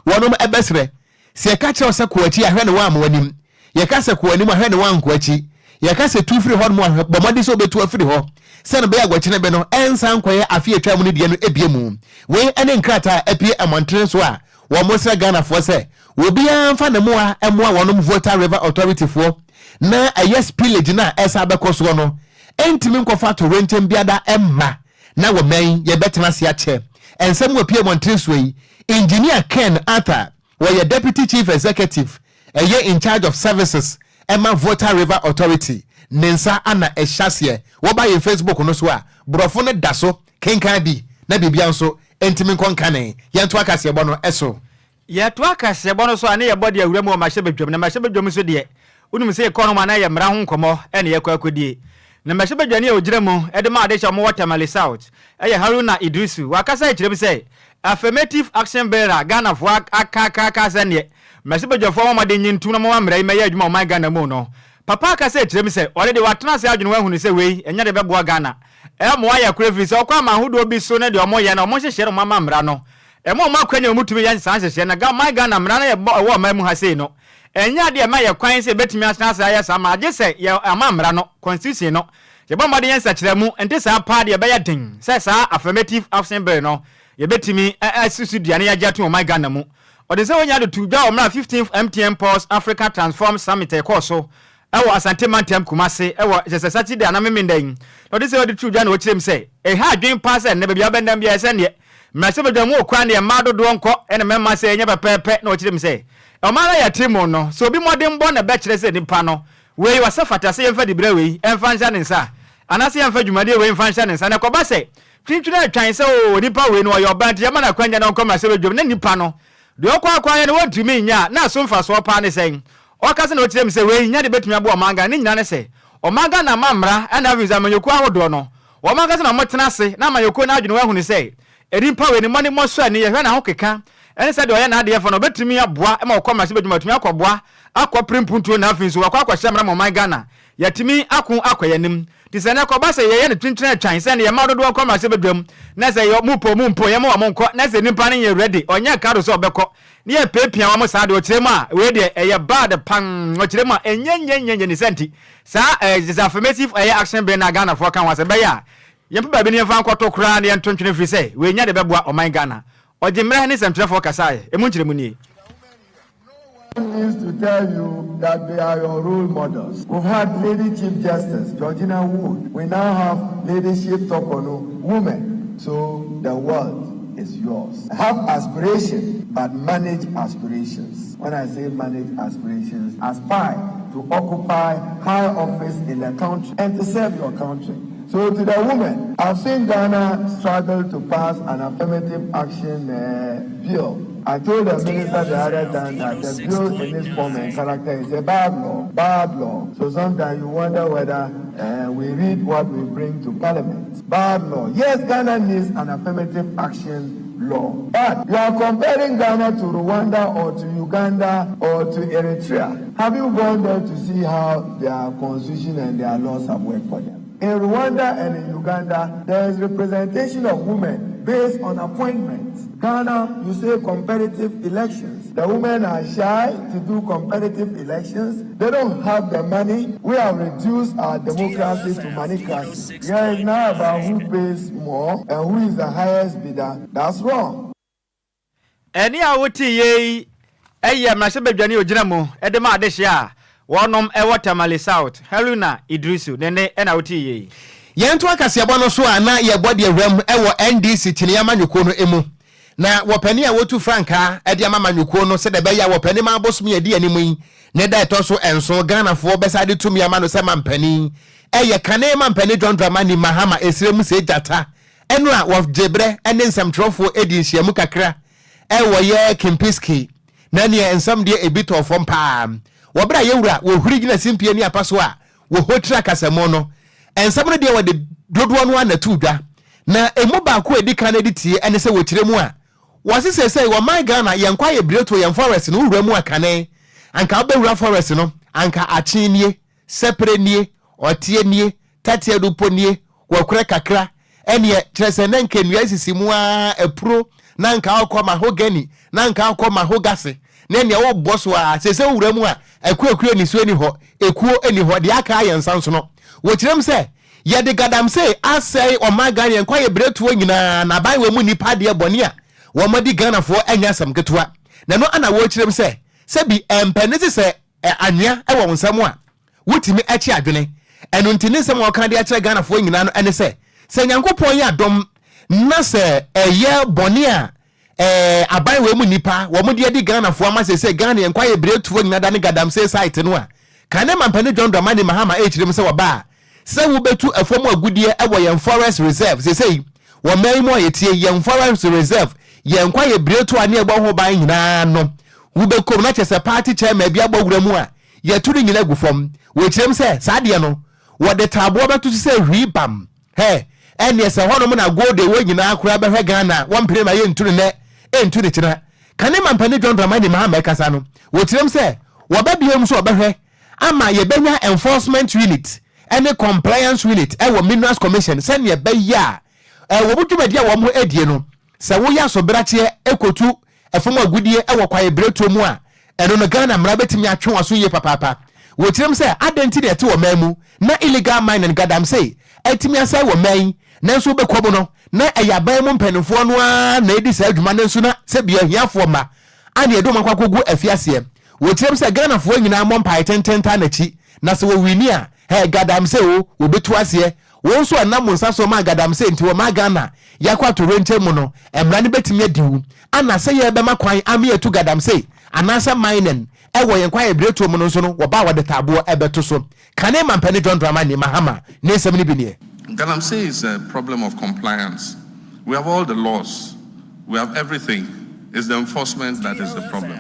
wɔnom ɛbɛsrɛ sɛ yɛka kyerɛ sɛ kɔ akyi ahwɛ ne wɔn ama anim, yɛka sɛ kɔ anim ahwɛ ne wɔn ankɔ akyi, yɛka sɛ tu firi hɔ nom ahwɛ bɔ mmɔden sɛ wobɛtu afiri hɔ sɛne bɛyɛ aguakyene bɛ no ɛnsa nkɔyɛ afe atwa mu no deɛ no ebie mu. Wei ɛne nkrataa a apie mmɔntene so a wɔn srɛ Ghanafoɔ sɛ obiara mfa ne mmoa mmoa wɔnom Volta River Authority foɔ na ɛyɛ spillage no a ɛsa bɛkɔ soɔ no ɛntumi nkɔfa torɛnkyɛm biada ɛmma na wɔ mɛn yɛbɛtena ase akyɛ. Ɛnsɛm wɔ pie mmɔntene soɔ yi, Engineer Ken Arthur, wɔyɛ Deputy Chief Executive ɛyɛ in charge of services ɛma Volta River Authority, ne nsa ana ɛhyɛ aseɛ. Wɔba yɛn Facebook no so a, borɔfo no da so, kenkan bi na biribia nso ntumi nkɔ nkane. Yɛnto akaseɛbɔ no ɛso. Yɛto akaseɛbɔ no so a, ne yɛbɔ de awura mu wɔ mmarahyɛbadwam. Na mmarahyɛbadwam nso deɛ, wonim sɛ yɛkɔ no mu a, na yɛ mmara ho nkɔmmɔ ɛne yɛkɔ akɔdie. Na mmarahyɛbadwani a ɔgyina mu de ma adehyɛ a wɔwɔ Tamale South ɛyɛ Haruna Iddrisu. Wakasa akyerɛ mu sɛ Affirmative Action Bill a Ghanafoɔ aka aka aka sɛ neɛ mmarahyɛbadwafoɔ wɔn mmɔden nye ntum na wɔma mmara yi mmɛyɛ adwuma wɔ ɔman Ghana mu no, papa akasa akyerɛ mu sɛ ɔde deɛ watena ase adwene ho ahunu sɛ wei ɛnyɛ de bɛboa Ghana, ɛmmoa yɛ koraa, ɛfiri sɛ ɔkɔ aman ahodoɔ bi so ne deɛ wɔyɛ no, wɔn nhyehyɛeɛ na wɔama mmara no ɛma wɔn akwanya a wɔtumi yɛ saa nhyehyɛeɛ. Na ɔman Ghana mmara no yɛbɔ ɛwɔ ɔman mu ha sei no, ɛnyɛ adeɛ ɛma yɛ kwan sɛ yɛbɛtumi atena ase ayɛ saa ma agye sɛ yɛ ama mmara no, constitution no, yɛbɔ mmɔden yɛ nsakyerɛ mu. Nte saa paa deɛ, ɛbɛyɛ den sɛ saa Affirmative Action Bill no yɛbɛtumi asusu dua ne yɛagye ato ɔman Ghana mu. Ɔde sɛ wɔnya de to dwa wɔ mmerɛ 15th MTN Pulse Africa Transform Summit ɛkɔɔ so ɛwɔ Asante mantam, Kumase, ɛwɔ kyɛ sɛ Saturday anaa Memenda yi. Na ɔde sɛ ɔde to dwa na ɔkyerɛ mu sɛ ɛha adwen paa sɛ nnɛ baabi a wobɛnam biara sɛ neɛ mmarahyɛbadwa mu okwan deɛ, mmaa dodoɔ nkɔ ɛne mmarima sɛ ɛnyɛ pɛpɛɛpɛ. Na ɔkyerɛ mu sɛ ɔman no yɛte mu no, sɛ obi mmɔdenbɔ na ɛbɛkyerɛ sɛ nipa no wei wɔsɛ fata sɛ yɛmfa dibrɛ wei ɛmfa nhyɛ ne nsa anaasɛ yɛmfa dwumadie wei mfa nhyɛ ne nsa, na ɛkɔba sɛ twintwini atwan sɛ o nipa wei no ɔyɛ ɔbaa nti yɛma no akwanya na ɔnkɔ mmarahyɛbadwam, na nipa no deɛ ɔkɔ akɔayɛ no wɔntumi nyɛ a, na so mfasoɔ paa ne sɛn? Ɔka sɛ na ɔkyerɛ mu sɛ wei nya de bɛtumi aboa ɔman Ghana ne nyinaa ne sɛ ɔman Ghana ma mmara, ɛna afei sɛ amanyɔkuo ahodoɔ no wɔn ankasa na wɔtena ase na amanyɔkuo no adwene wɔahunu sɛ nipa wei ne mmɔne mmɔ so ani yɛhwɛ n'ahokeka ɛne sɛ deɛ ɔyɛ n'adeɛ fa no ɔbɛtumi aboa ma ɔkɔ mmarahyɛbadwam, atumi akɔboa akɔpere mpuntuo, na afei nso wakɔ akɔhyɛ mmara ma ɔman Ghana. Yɛatumi ako akɔ yɛn anim. Nti sɛ nnɛ kɔba sɛ yɛyɛ no kyenkyen atwan sɛ ɛnde yɛmma dodoɔ nkɔ mmarahyɛbadwam na sɛ yɛ ɔmo po ɔmo mpo yɛmma wɔn nkɔ na sɛ nipa no nyɛ ready ɔnyɛ krado sɛ ɔbɛkɔ ne yɛpiapia wɔn saa deɛ ɔkyerɛ mu a wei deɛ ɛyɛ bad pan ɔkyerɛ mu a ɛnyɛ nyɛ nyɛ nyɛ ne sɛ nti saa ɛɛ sɛ affirmative ɛyɛ action bill na Ghanafoɔ ka ho asɛm bɛyɛ a yɛmpɛ baabi ne yɛmfa nkɔto koraa na yɛnto ntwene firi sɛ wei nya de bɛboa ɔman Ghana. Ɔgye mmerɛ ne nsɛmtwerɛfoɔ kasaeɛ. Ɛmu nkyerɛmu nie. One needs to tell you that they are your role models. We've had Lady Chief Justice Georgina Wood. We now have Lady Chief Torkornoo, women. So the world is yours. Have aspiration, but manage aspirations. When I say manage aspirations, aspire to occupy high office in the country and to serve your country. So to the women, I've seen Ghana struggle to pass an affirmative action uh, bill. I told the minister the other time that the bill in its form and character is a bad law, bad law. So sometimes you wonder whether uh, we read what we bring to parliament. Bad law. Yes, Ghana needs an affirmative action law. But you are comparing Ghana to Rwanda or to Uganda or to Eritrea. Have you gone there to see how their constitution and their laws have worked for them? In Rwanda and in Uganda, there is representation of women based on appointments. Ghana, you say competitive elections. The women are shy to do competitive elections. They don't have the money. We have reduced our democracy to moneycracy. Yeah, it's now about who pays more and who is the highest bidder. That's wrong. Ɛnne a woteeɛ yi yɛ mmarahyɛbadwani a ɔgyina mu de ma adehyeɛ a wɔnom wɔ Tamale South, Haruna Iddrisu ne nne na woteeɛ yi. Yɛntoa kaseɛbɔ no so a na yɛbɔ deɛ wuram wɔ NDC kyiniiɛ amanyɔkuo no mu. Na wɔpanin a wɔtu frankaa de ama amanyɔkuo no sɛdeɛ ɛbɛyɛ a wɔpanin ma abosome a ɛdi anim yi ne da ɛtɔ so nson Ghanafoɔ bɛsa de tumi ama no sɛ mampanin ɛyɛ kane mampanin John Dramani Mahama ɛsrɛ mu sɛ gyata ɛno a wɔgye berɛ ne nsɛmtwerɛfoɔ di nhyiamu kakra ɛwɔ yɛ Kempiski na neɛ nsɛm deɛ ebi tɔɔ fam paa wɔ berɛ a yɛwura wɔhuri gyina simpie ne apa so a wɔhotiri akasamu no nsɛm no deɛ wɔde dodoɔ no ara na ɛtoo dwa na ɛmu baako a ɛdi kan de tie ɛne sɛ wɔkyerɛ mu a wɔse seesei wɔman Ghana yɛn kwaeɛ biretuo yɛn forest no wowura mu a kane anka wobɛwura forest no anka akyen nie sɛpere nie ɔteɛ nie tateɛ do po nie wɔkorɛ kakra ɛneɛ kyerɛ sɛ na nka nnua sisi mu ara apuro na nka wokɔ mahogany na nka wokɔ mahogase na ɛneɛ wobɔ so ara seesei wowura mu a akuakua nisuo ni hɔ ekuo ni hɔ deɛ aka ayɛ nsansono wɔkyerɛ mu sɛ yɛde gadamsey asɛe ɔman Ghana yɛn kwaeɛ berɛtuo nyinaa na aban wɔ mu nnipa adeɛ bɔne a wɔn adi Ghanafoɔ ɛnyɛ asɛm ketewa na ɛno ana wɔkyerɛ mu sɛ sɛbi ɛmpɛ ne sɛ anwea wɔ wo nsam a wotumi kye adwene. Ɛno nti ne nsɛm a ɔka de akyerɛ Ghanafoɔ nyinaa no ne sɛ, sɛ Nyankopɔn yɛ adom na sɛ ɛyɛ bɔne a ɛɛ aban wei mu nnipa wɔn de adi Ghanafoɔ ama seesei Ghana yɛn kwaeɛ biretuo nyinaa da ne Gadamsey site no a, kane mampanin John Dramani Mahama ɛrekyerɛ mu sɛ wɔba a sɛ wobɛtu ɛfam agudeɛ wɔ yɛn forest reserve seesei wɔ man yi mu a yɛtie yɛn forest reserve yɛn kwaeɛ biretuo a ne ɛbɔ ho ban nyinaa no wobɛkɔ mu na kyerɛ sɛ party chairman bi abɔ wura mu a Yɛto ne nyina gu fam. Wɔkyerɛm sɛ, saa adeɛ no, wɔde taaboɔ bɛto so sɛ hwii bam. Hɛ! Ɛnneɛ sɛ hɔnom na gold wɔ nyinaa koraa bɛhwɛ Ghana a, wɔmpene ma yɛntu no nnɛ, ɛntu no kyena. Kane Mampanin John Dramani Mahama ɛkasa no, wɔkyerɛm sɛ, wɔba biom nso wɔbɛhwɛ ama yɛbɛnya enforcement unit ne compliance unit wɔ Minerals Commission sɛdeɛ ɛbɛyɛ a wɔn dwumadie a wɔn adie no, Sɛ woyɛ asobrakyeɛ kɔtu fam agudeɛ wɔ kwaeɛbirentuo mu a, ɛno no Ghana mmara bɛtumi atwe w'aso yie papaapa. Wɔkyerɛm sɛ adɛn nti na yɛte ɔman mu na illegal mining, gadamsey, atumi asɛe ɔman yi nanso wobɛkɔ mu no na ɛyɛ aban mu mpanimfoɔ no ara na ɛdi saa dwuma no nso na sɛbi ahiafoɔ mma a na yɛde wɔn akɔ akɔgu afiaseɛ. Wɔkyerɛm sɛ Ghanafoɔ nyinaa mmɔ mpaeɛ tenten ntaa n'akyi na sɛ wɔwini a, hɛ, gadamsey o, wɔbɛtu aseɛ. Wo nso a ɛnam wo nsa so maa gadamsey nti wɔmaa Ghana yɛakɔ atoyerɛnkyɛm mu no, mmara no bɛtumi adi wo. Ana sɛ yɛrebɛma kwan ama yɛatu gadamsey anaasɛ mining wɔ yɛn kwaeɛ biretuo mu no nso no, wɔba a wɔde taaboɔ bɛto so. Kane Mampanin John Dramani Mahama ne nsɛm no bi nie. Galamsey is a problem of compliance. We have all the laws, we have everything, it's the enforcement that is the problem.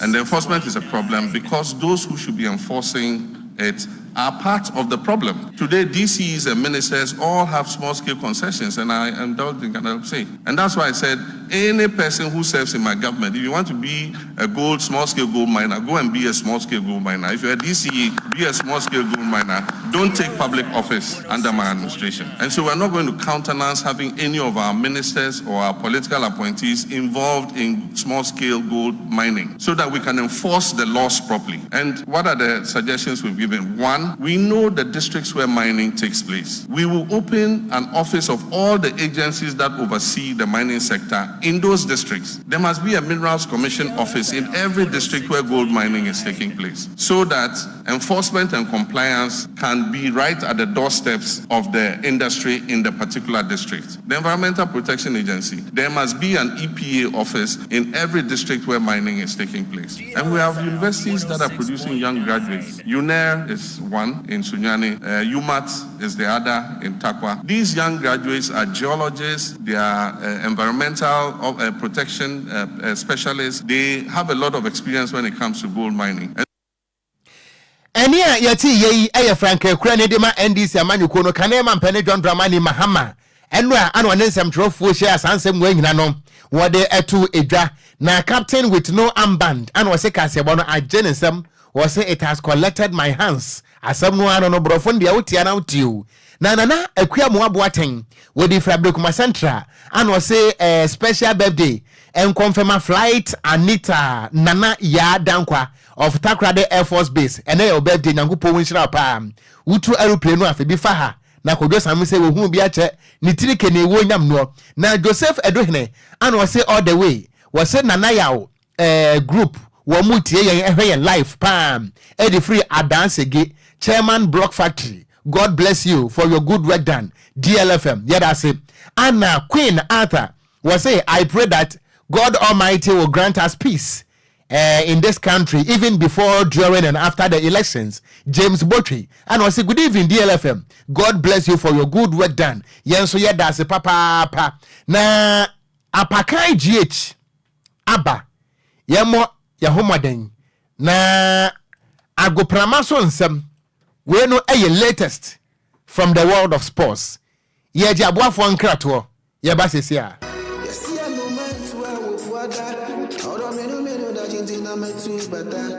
And the enforcement is a problem because those who should be enforcing it are part of the problem. Today, DCEs and ministers all have small scale concessions, and I am in galamsey. And that's why I said any person who serves in my government, if you want to be a gold, small scale gold miner, go and be a small scale gold miner. If you're a DCE, be a small scale gold miner. Don't take public office under my administration. And so we're not going to countenance having any of our ministers or our political appointees involved in small scale gold mining so that we can enforce the laws properly. And what are the suggestions we've given? One, we know the districts where mining takes place. We will open an office of all the agencies that oversee the mining sector in those districts. There must be a Minerals Commission office in every district where gold mining is taking place so that enforcement and compliance can be right at the doorsteps of the industry in the particular district. The Environmental Protection Agency, there must be an EPA office in every district where mining is taking place. And we have universities that are producing young graduates. UNAIR is one in Sunyani, UMAT is the other in Tarkwa. These young graduates are geologists, they are environmental protection specialists. They have a lot of experience when it comes to gold mining. Ɛne a yɛte yɛ yi yɛ frankaa kura ne de ma NDC amanyɔkuo no kane ma mpɛne John Dramani Mahama. Ɛno a ana ɔne nsɛmtwerɛfoɔ hyia saa nsɛm wɔ nyina no wɔde ɛto edwa. Na Captain with no armband ana ɔse kaseɛbɔ no agye ne nsɛm, wɔse "It has collected my hands." Asɛm no ano no, borɔfo no deɛ wotia na wotie o. Na Nana Akua Moaboatɛn wɔde fira Berekuma Central ana ɔse special birthday nkɔmfɛma Flight Anita Nana Yaa Dankwa of Takoradi Air Force Base. Ɛnɛ yɛ wo birthday, Nyankopɔn wo nhyira paa. Wotu aeroplane no afe bi fa ha na Kwadwo Sam sɛ wɔhu bi akyɛ ne tiri kene wo nyam noɔ. Na Joseph Edohene ana ɔse all the way, wɔse Nana Yaw group wɔn mu tie yɛn, ɛhwɛ yɛn live paa ɛde firi Adansege. Chairman Block Factory, God bless you for your good work done. DLFM, yɛda ase. Ana Queen Arthur wɔse, "I pray that God Almighty will grant us peace in this country, even before, during and after the elections." James Botry and I say, "Good evening, DLFM. God bless you for your good work done." Yɛn nso yɛda ase papaapa. Na Apakan GH aba, yɛmmɔ yɛn ho mmɔden na agoprama so nsɛm wei no ɛyɛ latest from the world of sports. Yɛgye aboafoɔ nkratoɔ, yɛba sesi a.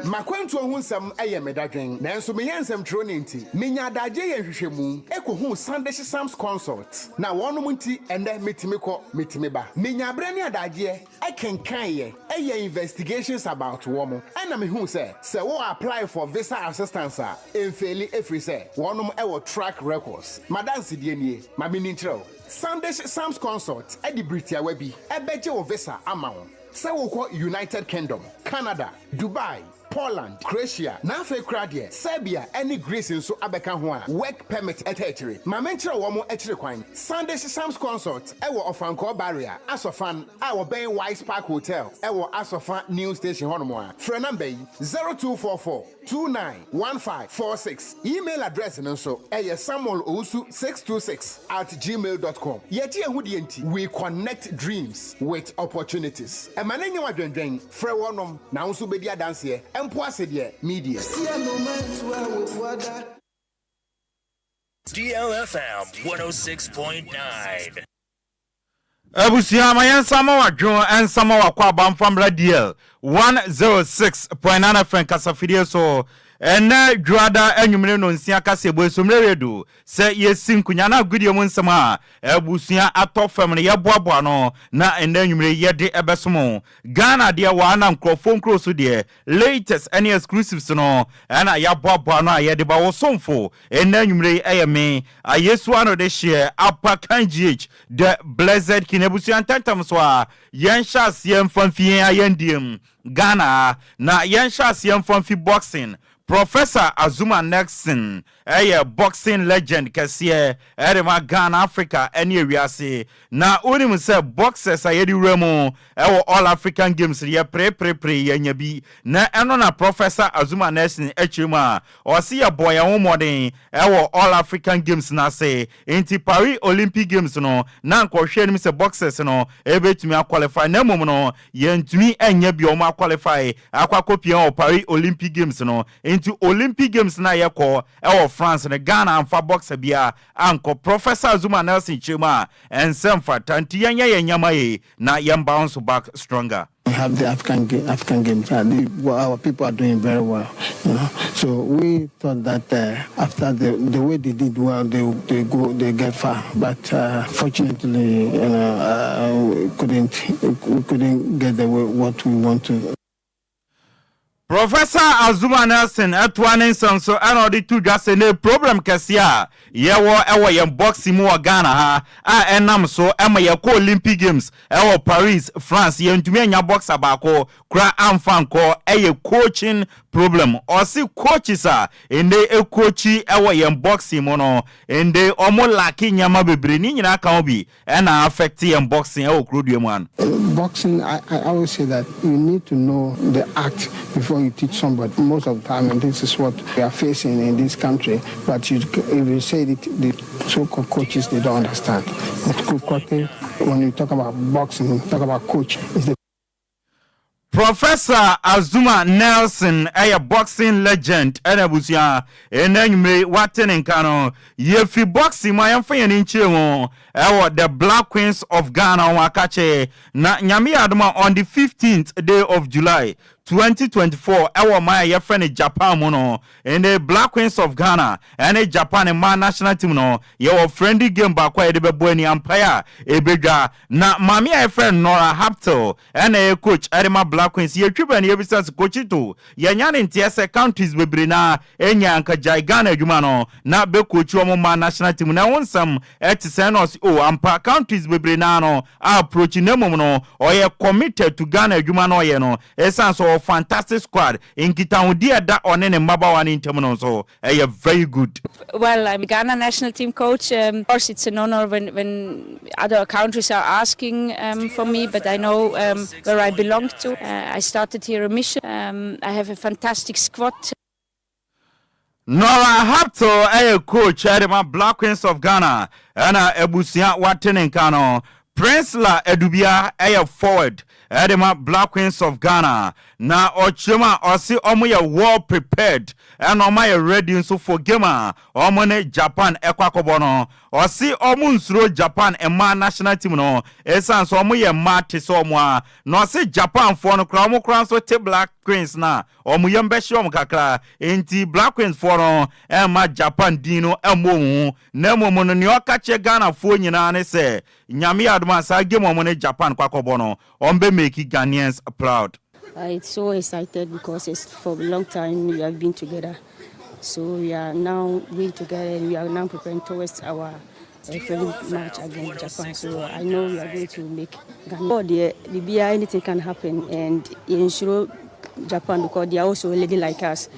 Makwantuo ho nsɛm yɛ medadwen, nanso meyɛ nsɛmtwerɛ ne nti menya adagye yɛ nhwehwɛmu ɛkɔhuu Sandish Sams Consult, na wɔnom nti ɛnɛ metumi kɔ, metumi ba. Menya berɛ ne adagyeɛ ɛkenkaeɛ, ɛyɛ investigations about wɔ mo, ɛna mehuu sɛ sɛ wo apply for visa assistance a, ɛmfail, ɛfiri sɛ wɔnom ɛwɔ track records. Madansedie nie, ma menni nkyerɛ wo. Sandish Sams Consult ɛde biritiawa bi ɛbɛgye wo visa ama wo sɛ wokɔ United Kingdom, Canada, Dubai, Poland, Croatia, na afei kora deɛ Serbia ɛne Greece nso abɛka ho a work permit ɛtɛ akyire. Ma menkyerɛ wɔ mo akyire kwan. Sandish Sams Consult ɛwɔ Ɔfankɔɔ Barrier, Asɔfan a wɔbɛn Wise Park Hotel ɛwɔ Asɔfa New Station hɔnom a, frɛ number yi: 0244 291546. Email address no nso ɛyɛ samuel owusu 626@gmail.com. Yɛgye ɛho deɛ nti we connect dreams with opportunities. Ɛma ne nyɛ wadwendwɛn, frɛ wɔnom na wo nso bɛdi adanseɛ mpo ase deɛ media. DLFM 106.9. Abusua, ma yɛnsa ma wadwo, ɛnsa ma wakɔ abamfa mmra DL 106.9 FM kasafidie so. Ɛnɛ dwoada anwummere no nsia kaseɛbɔ esommerɛ redu sɛ yɛsi nkonya no agodie mu nsɛm a abusua atɔ fam no, yɛboaboa no na ɛnɛ anwummere yɛde ɛbɛsom Ghana deɛ wɔ ana nkurɔfoɔ nkuro so deɛ latest ɛne exclusives no ɛna yɛaboaboa no a yɛde ba wo somfo. Ɛnɛ anwummere yi ɛyɛ me Ayesu ano de hyeɛ Apakan GH, the Blessed King. Abusua, ntɛntɛm so a yɛnhyɛ aseɛ mfa mfi yɛn ayɛndiem Ghana na yɛnhyɛ aseɛ mfa mfi boxing. Professor Azuma Nexon. Ɛyɛ boxing legend kɛseɛ ɛde ma Ghana, Africa ɛne ewiase. Na wonim sɛ boxers a yɛde wura mu ɛwɔ All African Games no, yɛpreprepre yɛnya bi. Na ɛno na Professor Azuma Nelson akyerɛ mu a ɔse yɛbɔ yɛn ho mmɔden ɛwɔ All African Games no ase. Nti Paris Olympic Games no na nkɔhwɛ anim sɛ boxers no ɛbɛtumi aqualify, na mmom no yɛntumi ɛnyɛ bi ɔmo aqualify akɔ akɔpia wɔ Paris Olympic Games no. Nti Olympic Games no a yɛkɔ ɛwɔ France no, Ghana amfa boxer bia ankɔ. Professor Azuma Nelson kyerɛ mu a ɛnsɛ mfata, nti yɛnyɛ yɛn nyama yie na yɛn bounce back stronger. We have the African Games, and well, our people are doing very well. So we thought that after the way they did well, they get far. But fortunately, we couldn't get the way what we want to. Professor Azuma Nelson ɛtoa ne nsɛm so ɛna ɔde to dwa sɛ ne problem kɛseɛ a yɛwɔ ɛwɔ yɛn boxing mu wɔ Ghana ha a ɛnam so ɛma yɛkɔ Olympic Games ɛwɔ Paris, France, yɛntumi anya boxer baako kora amfa nkɔ ɛyɛ coaching problem. Ɔsi coaches a ɛnde ekoachi ɛwɔ yɛn boxing mu no, ɛnde ɔmo lack nneɛma bebree ne nyinaa ka ho bi ɛna affect yɛn boxing ɛwɔ kurodua mu ano. Boxing, I always say that you need to know the art before you teach somebody. Most of the time, and this is what we are facing in this country. But if you say it, the so-called coaches, they don't understand. But when you talk about boxing, talk about coach, it's the Professor Azuma Nelson ɛyɛ boxing legend ɛna abusua ɛna anwummere wate ne nka no. Yɛfi boxing mu a, yɛmfa yɛn nkyerɛ mu ɛwɔ the Black Queens of Ghana wɔn akakye. Na Nyame yɛ adom a, on the 15th day of July 2024 ɛwɔ man a yɛfrɛ no Japan mu no, ɛnɛ Black Queens of Ghana ɛne Japan mmaa national team no yɛwɔ friendly game baako a yɛde bɛbɔ ani ampae a ɛbɛdwa. Na maame a yɛfrɛ no Nora Haptel ɛna ɛyɛ coach ɛde ma Black Queens. Yɛtwi bɛn yɛbisa sɛ coachito yɛnya ne nteɛ sɛ countries bebree na ɛnya anka gyae Ghana adwuma no na bɛcoachi wɔn mmaa national team, na ɛho nsɛm ɛte sɛn? Na ɔse o ampa, countries bebree naa no approach, na mmom no ɔyɛ committed to Ghana adwuma no ɔyɛ no, ɛsiane sɛ ɔwɔ fantastic squad. Nkitahodi ɛda ɔne ne mmabaawa no ntam no nso ɛyɛ very good. Well, I'm Ghana national team coach. Of course, it's an honor when other countries are asking for me, but I know where I belong to. I started here a mission. I have a fantastic squad. Nora Hapto ɛyɛ coach ɛde ma Black Queens of Ghana ɛna abusua wate ne nka no. Princela Adubia ɛyɛ forward ɛde ma Black Queens of Ghana, na ɔkyerɛ mu a ɔse ɔmo yɛ well prepared ɛna ɔmo ayɛ ready nso for game a ɔmo ne Japan ɛkɔ akɔbɔ no. Ɔse ɔmo nsuro Japan mmaa national team no, ɛsiane sɛ ɔmo yɛ mmaa te sɛ ɔmo a, na ɔse Japanfoɔ no koraa, ɔmo koraa nso te Black Queens na ɔmo yam bɛhyɛ ɔmo kakra. Nti Black Queens foɔ no ɛmma Japan din no ɛmmɔ ɔmo ho, na mmom no nea ɔka kyerɛ Ghanafoɔ nyinaa ne sɛ Nyame yɛ adom a, saa game ɔmo ne Japan kɔ akɔbɔ no, ɔmo bɛ make Ghanaians proud. It's so excited because it's for a long time we have been together. So we are now being together and we are now preparing towards our friendly match against Japan. So I know we are going to make Ghana. Oh, the anything can happen and ensure Japan because they are also lady like us.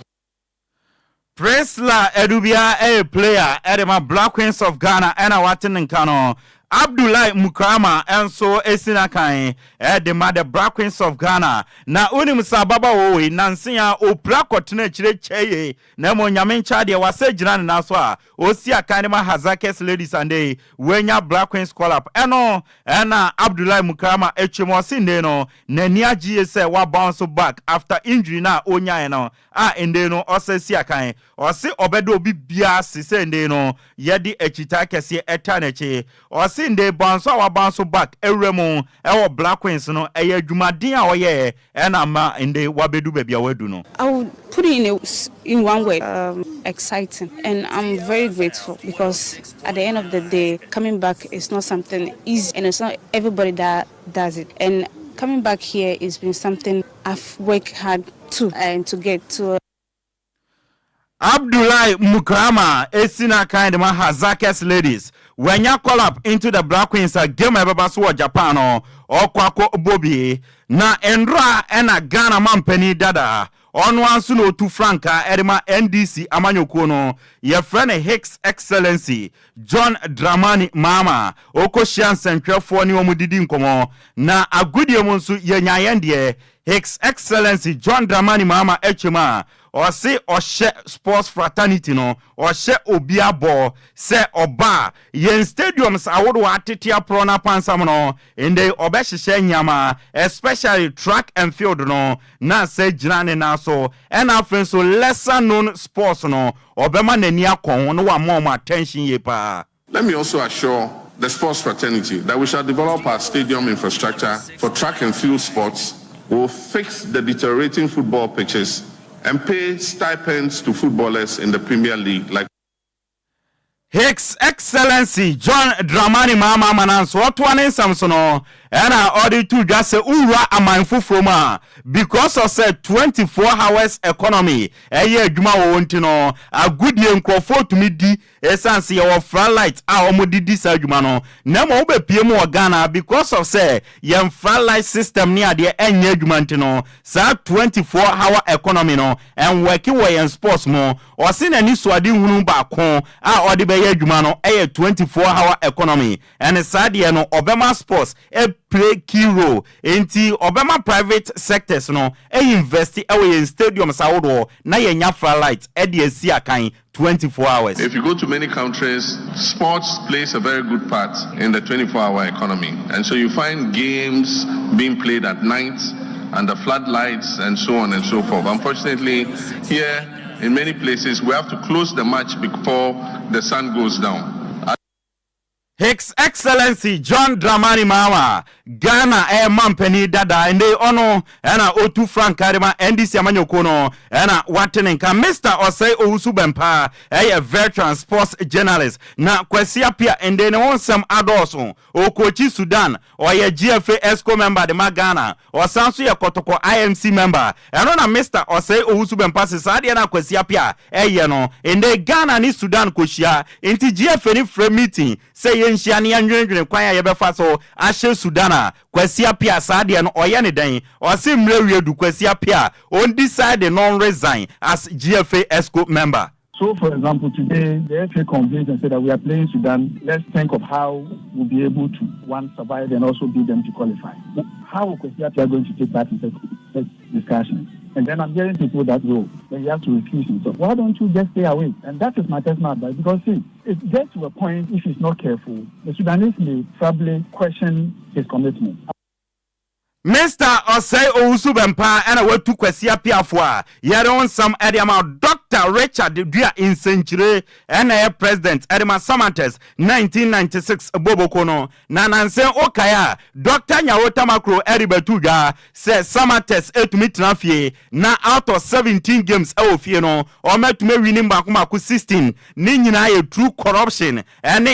Priscilla Edubia ɛyɛ player ɛde ma Black Queens of Ghana ɛna wate ne nka no. Abdullahi Mukarama nso esi n'akan ɛde ma the Black Queens of Ghana. Na wonim sɛ ababaawa wei nanse a opira kɔtena akyire kyɛ yie, na mmom Nyame nkyɛ deɛ wasɛ gyina ne nan so a osi akan de ma Hasaacas Ladies ande wanya Black Queens call up. Ɛno ɛna Abdullahi Mukarama atwa mu, ɔse nne no n'ani agye yie sɛ wabounce back after injury na onyae no a nde no ɔsɛ si akan. Ɔse ɔbɛda obi biara se sɛ nde no yɛde akyita kɛseɛ ɛta n'akyi. Ɔse nde bounce a wabounce back awura mu ɛwɔ Black Queens no ɛyɛ adwumaden a ɔyɛ ɛna ma nde wabɛdu baabi a wadu no. I would put it in one word, exciting. And I'm very grateful because at the end of the day, coming back is not something easy and it's not everybody that does it. And coming back here has been something I've worked hard to and to get to. Abdullahi Mukrama esi n'akan de ma Hasaacas Ladies, wanya call up into the Black Queens a game a ɛbɛba so wɔ Japan no ɔkɔ akɔ bobie. Na ndora ɛna Ghana mampanin dada Ɔno ara nso na ɔtu frankaa de ma NDC amanyɔkuo no. Yɛfrɛ no Hix Excellency John Dramani Mahama. Ɔkɔhyia nsɛntwerɛfoɔ ne wɔn didi nkɔmmɔ. Na agodie mu nso yɛnya yɛn deɛ. Hix Excellency John Dramani Mahama atwam a ɔse ɔhyɛ sports fraternity no, ɔhyɛ obia bɔ sɛ ɔba a yɛn stadiums ahodoɔ atete aporɔ no apansam no, ndɛ yi ɔbɛhyehyɛ nneɛma especially track and field no na sɛ gyina ne nan so, ɛna afei nso lesser known sports no ɔbɛma n'ani akɔ ho na wama wɔn attention yie paa. Let me also assure the sports fraternity that we shall develop our stadium infrastructure for track and field sports, we'll fix the deteriorating football pitches and pay stipends to footballers in the Premier League like His Excellency John Dramani Mahama Amananso ɔtoa ne nsɛm so no ɛna ɔde to dwa sɛ wowura aman foforɔ mu a because of sɛ 24 hours economy ɛyɛ adwuma wɔ hɔ nti no agodie nkurɔfoɔ tumi di Ɛsiane sɛ yɛwɔ floodlight a wɔde di saa adwuma no, na mmom wobɛpue mu wɔ Ghana because of sɛ yɛn floodlight system ne adeɛ ɛnyɛ adwuma nti no, saa 24 hour economy no ɛnwɔɛke wɔ yɛn sports mu. Ɔse n'anisoadehunu baako a ɔde bɛyɛ adwuma no yɛ 24 hour economy ɛne saa deɛ no ɔbɛma sports play key role enti ɔbɛma private sectors no invest wɔ yɛn stadiums ahodoɔ na yɛanya floodlight de asi akan 24 hours. If you go to many countries, sports plays a very good part in the 24-hour economy. And so you find games being played at night under floodlights and so on and so forth. Unfortunately, here in many places, we have to close the match before the sun goes down. His Excellency John Dramani Mahama, Ghana eh, mampanin dada, ɛnde ɔno ɛna otu frankaa de ma NDC amanyɔkuo no ɛna wate ne nka. Mr. Osei Owusu Bɛmpa ɛyɛ veteran sports journalist na Kwasi Appiah ɛnde ne ho nsɛm adɔɔso. Ɔkookyi Sudan, ɔyɛ GFA Exco member de ma Ghana, ɔsan nso yɛ Kɔtɔkɔ IMC member. Ɛno na Mister Osei Owusu Bɛmpa se saa adeɛ no a Kwasi Appiah ɛyɛ no, ndɛ Ghana ne Sudan kɔhyia nti GFA no frɛ meeting sɛ yɛnhyia na yɛndwenedwene kwan a yɛbɛfa so ahyɛ Sudan a Kwasi Appiah saa adeɛ no ɔyɛ ne dɛn? Ɔse mmerɛ wie du Kwasi Appiah ɔndecide na ɔnresign as GFA Exco member. So, for example, today the FA convenes and said that we are playing Sudan. Let's think of how we'll be able to, one, survive and also beat them to qualify. How will Kwesi Appiah going to take part in such, such discussions? And then I'm hearing people that will, then he has to refuse himself. Why don't you just stay away? And that is my personal advice because, see, it gets to a point, if he's not careful, the Sudanese may probably question his commitment. Mister Osei Owusu Bɛmpa na watu Kwasi Apiafo a yɛde ho nsɛm de ama Dɔkta Richard Dua Nsenkyire na ɛyɛ President de ma Samartex 1996 Boboko no. Na nanse wokae a, Dɔkta Nyawo Tamaklo de bɛto dwa sɛ Samartex tumi tena fie na out of 17 games wɔ fie no, wɔatumi awini mmaako mmaako 16, ne nyinaa yɛ through corruption ne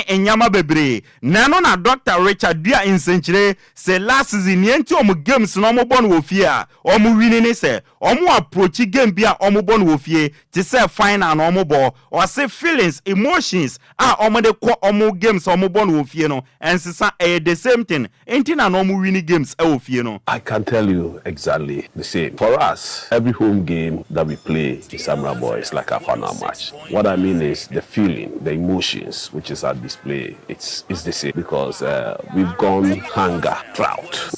nneɛma bebree. Na ɛno na Dɔkta Richard Dua Nsenkyire Sɛ last season nea nti ɔmo games no ɔmo bɔ no wɔ fie a ɔmo wini ne sɛ ɔmo approachi game bi a ɔmo bɔ no wɔ fie te sɛ final na ɔmo bɔ. Ɔse feelings, emotions a ɔmo de kɔ ɔmo games a ɔmo bɔ no wɔ fie no ɛnsesa ɛyɛ the same thing nti na na ɔmo wini games ɛwɔ fie no. I can tell you exactly the same. For us, every home game that we play in Samreboi is like a final match. What I mean is the feeling, the emotions which is at display, it's, it's the same because uh, we've gone hunger, drought.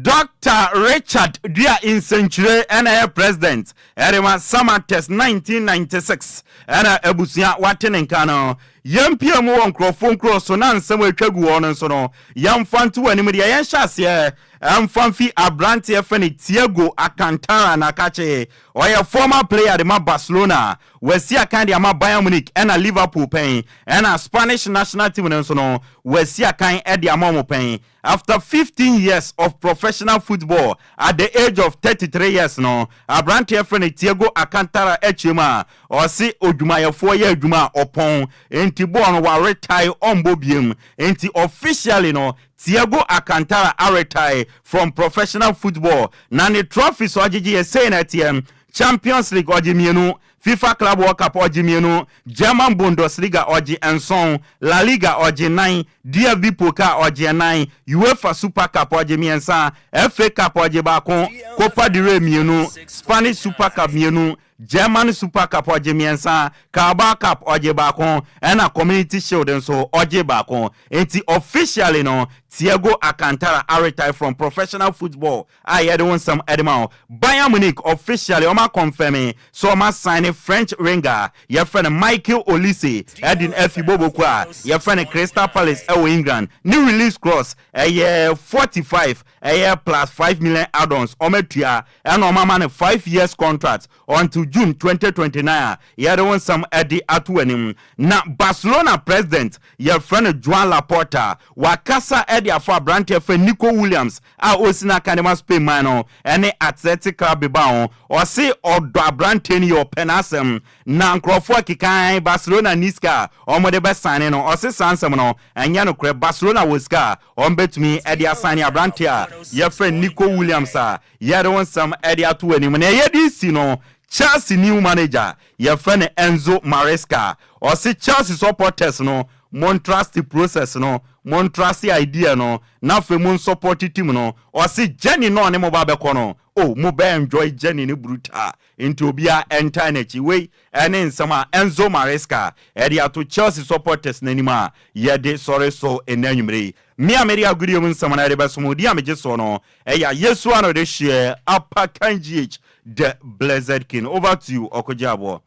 Dr. Richard Dua Nsenkyire ɛna ɛyɛ president ɛde ma Samatex 1996 ɛna abusua wate ne nka no. Yɛmpia mu wɔ nkurɔfoɔ nkuro so na nsɛm a ɛtwa gu hɔ no nso no yɛmfa nto wɔ anim deɛ yɛnhyɛ aseɛ ɛmfa mfi aberanteɛ fɛ ne Thiago Alcantara na akakye ɔyɛ former player de ma Barcelona wasi akan de ama Bayern Munich ɛna Liverpool pɛn ɛna Spanish national team no nso no wasi akan de ama wɔn pɛn. After 15 years of professional football at the age of 33 years no, aberanteɛ frɛ no Thiago Alcantara akyire mu a ɔse odwumayɛfoɔ yɛ adwuma a ɔpɔn nti bɔɔl no waretae ɔmbɔ biem nti officially no Thiago Alcantara aretae from professional football na ne trophies ɔgyegye yɛ sei na ɛteɛ Champions League ɔgye mmienu. Fifa Club World Cup ɔgye mmienu, German Bundesliga ɔgye nson, La Liga ɔgye nnan, DFB Pokal ɔgye nnan, Uefa Super Cup ɔgye mmiɛnsa, FA Cup ɔgye baako, Copa del Rey mmienu, Spanish Super Cup mmienu, German Super Cup ɔgye mmiɛnsa, Carabao Cup ɔgye baako, ɛna Community Shield nso ɔgye baako. Enti officially no, Thiago Alcantara aretire from professional football a yɛde wo nsɛm de ma wo. Bayern Munich officially wɔn akɔnfɛme sɛ wɔn asaene French winger a yɛfrɛ no Michael Olise de no afi Boboko a yɛfrɛ no Crystal Palace wɔ England. Ne release clause ɛyɛ 45 ɛyɛ plus 5 million add-ons wɔn atua ɛna wɔn ama no 5 years contract until June 2029 a yɛde wo nsɛm de ato w'anim. Na Barcelona president yɛfrɛ no Joan Laporta wakasa de afa aberanteɛ fɛ Nico Williams a ɔresi n'akan de ma Spain man no ne Athletic Club Bilbao ho. Ɔse ɔdɔ aberanteɛ no yie, ɔpɛ n'asɛm. Na nkurɔfoɔ keka ae Barcelona nni sika a wɔde bɛsaene no. Ɔse saa nsɛm no ɛnyɛ nokorɛ. Barcelona wɔ sika a wɔbɛtumi de asaene aberanteɛ a yɛfrɛ no Nico Williams a yɛde wo nsɛm de ato w'anim. Nea yɛde resi no, Chelsea new manager yɛfrɛ no Enzo Maresca. Ɔse Chelsea supporters no Mon trust process no, mon trust idea no, na afei mon support team no. Ɔse journey no a ɔne mo ba bɛkɔ no, oh mo bɛ enjoy journey no brutal, nti obia ɛntae n'akyi. Wei ɛne nsɛm a Enzo Maresca ɛde ato Chelsea supporters no anim a yɛde sɔre so nnɛ anwumerɛ yi. Me a mede agodie mu nsɛm no ɛde bɛsom wo, din a megye soɔ no ɛyɛ Ayesu Anodehyeɛ Apakan GH, The Blessed King. Over to you, Ɔkogye Aboɔ.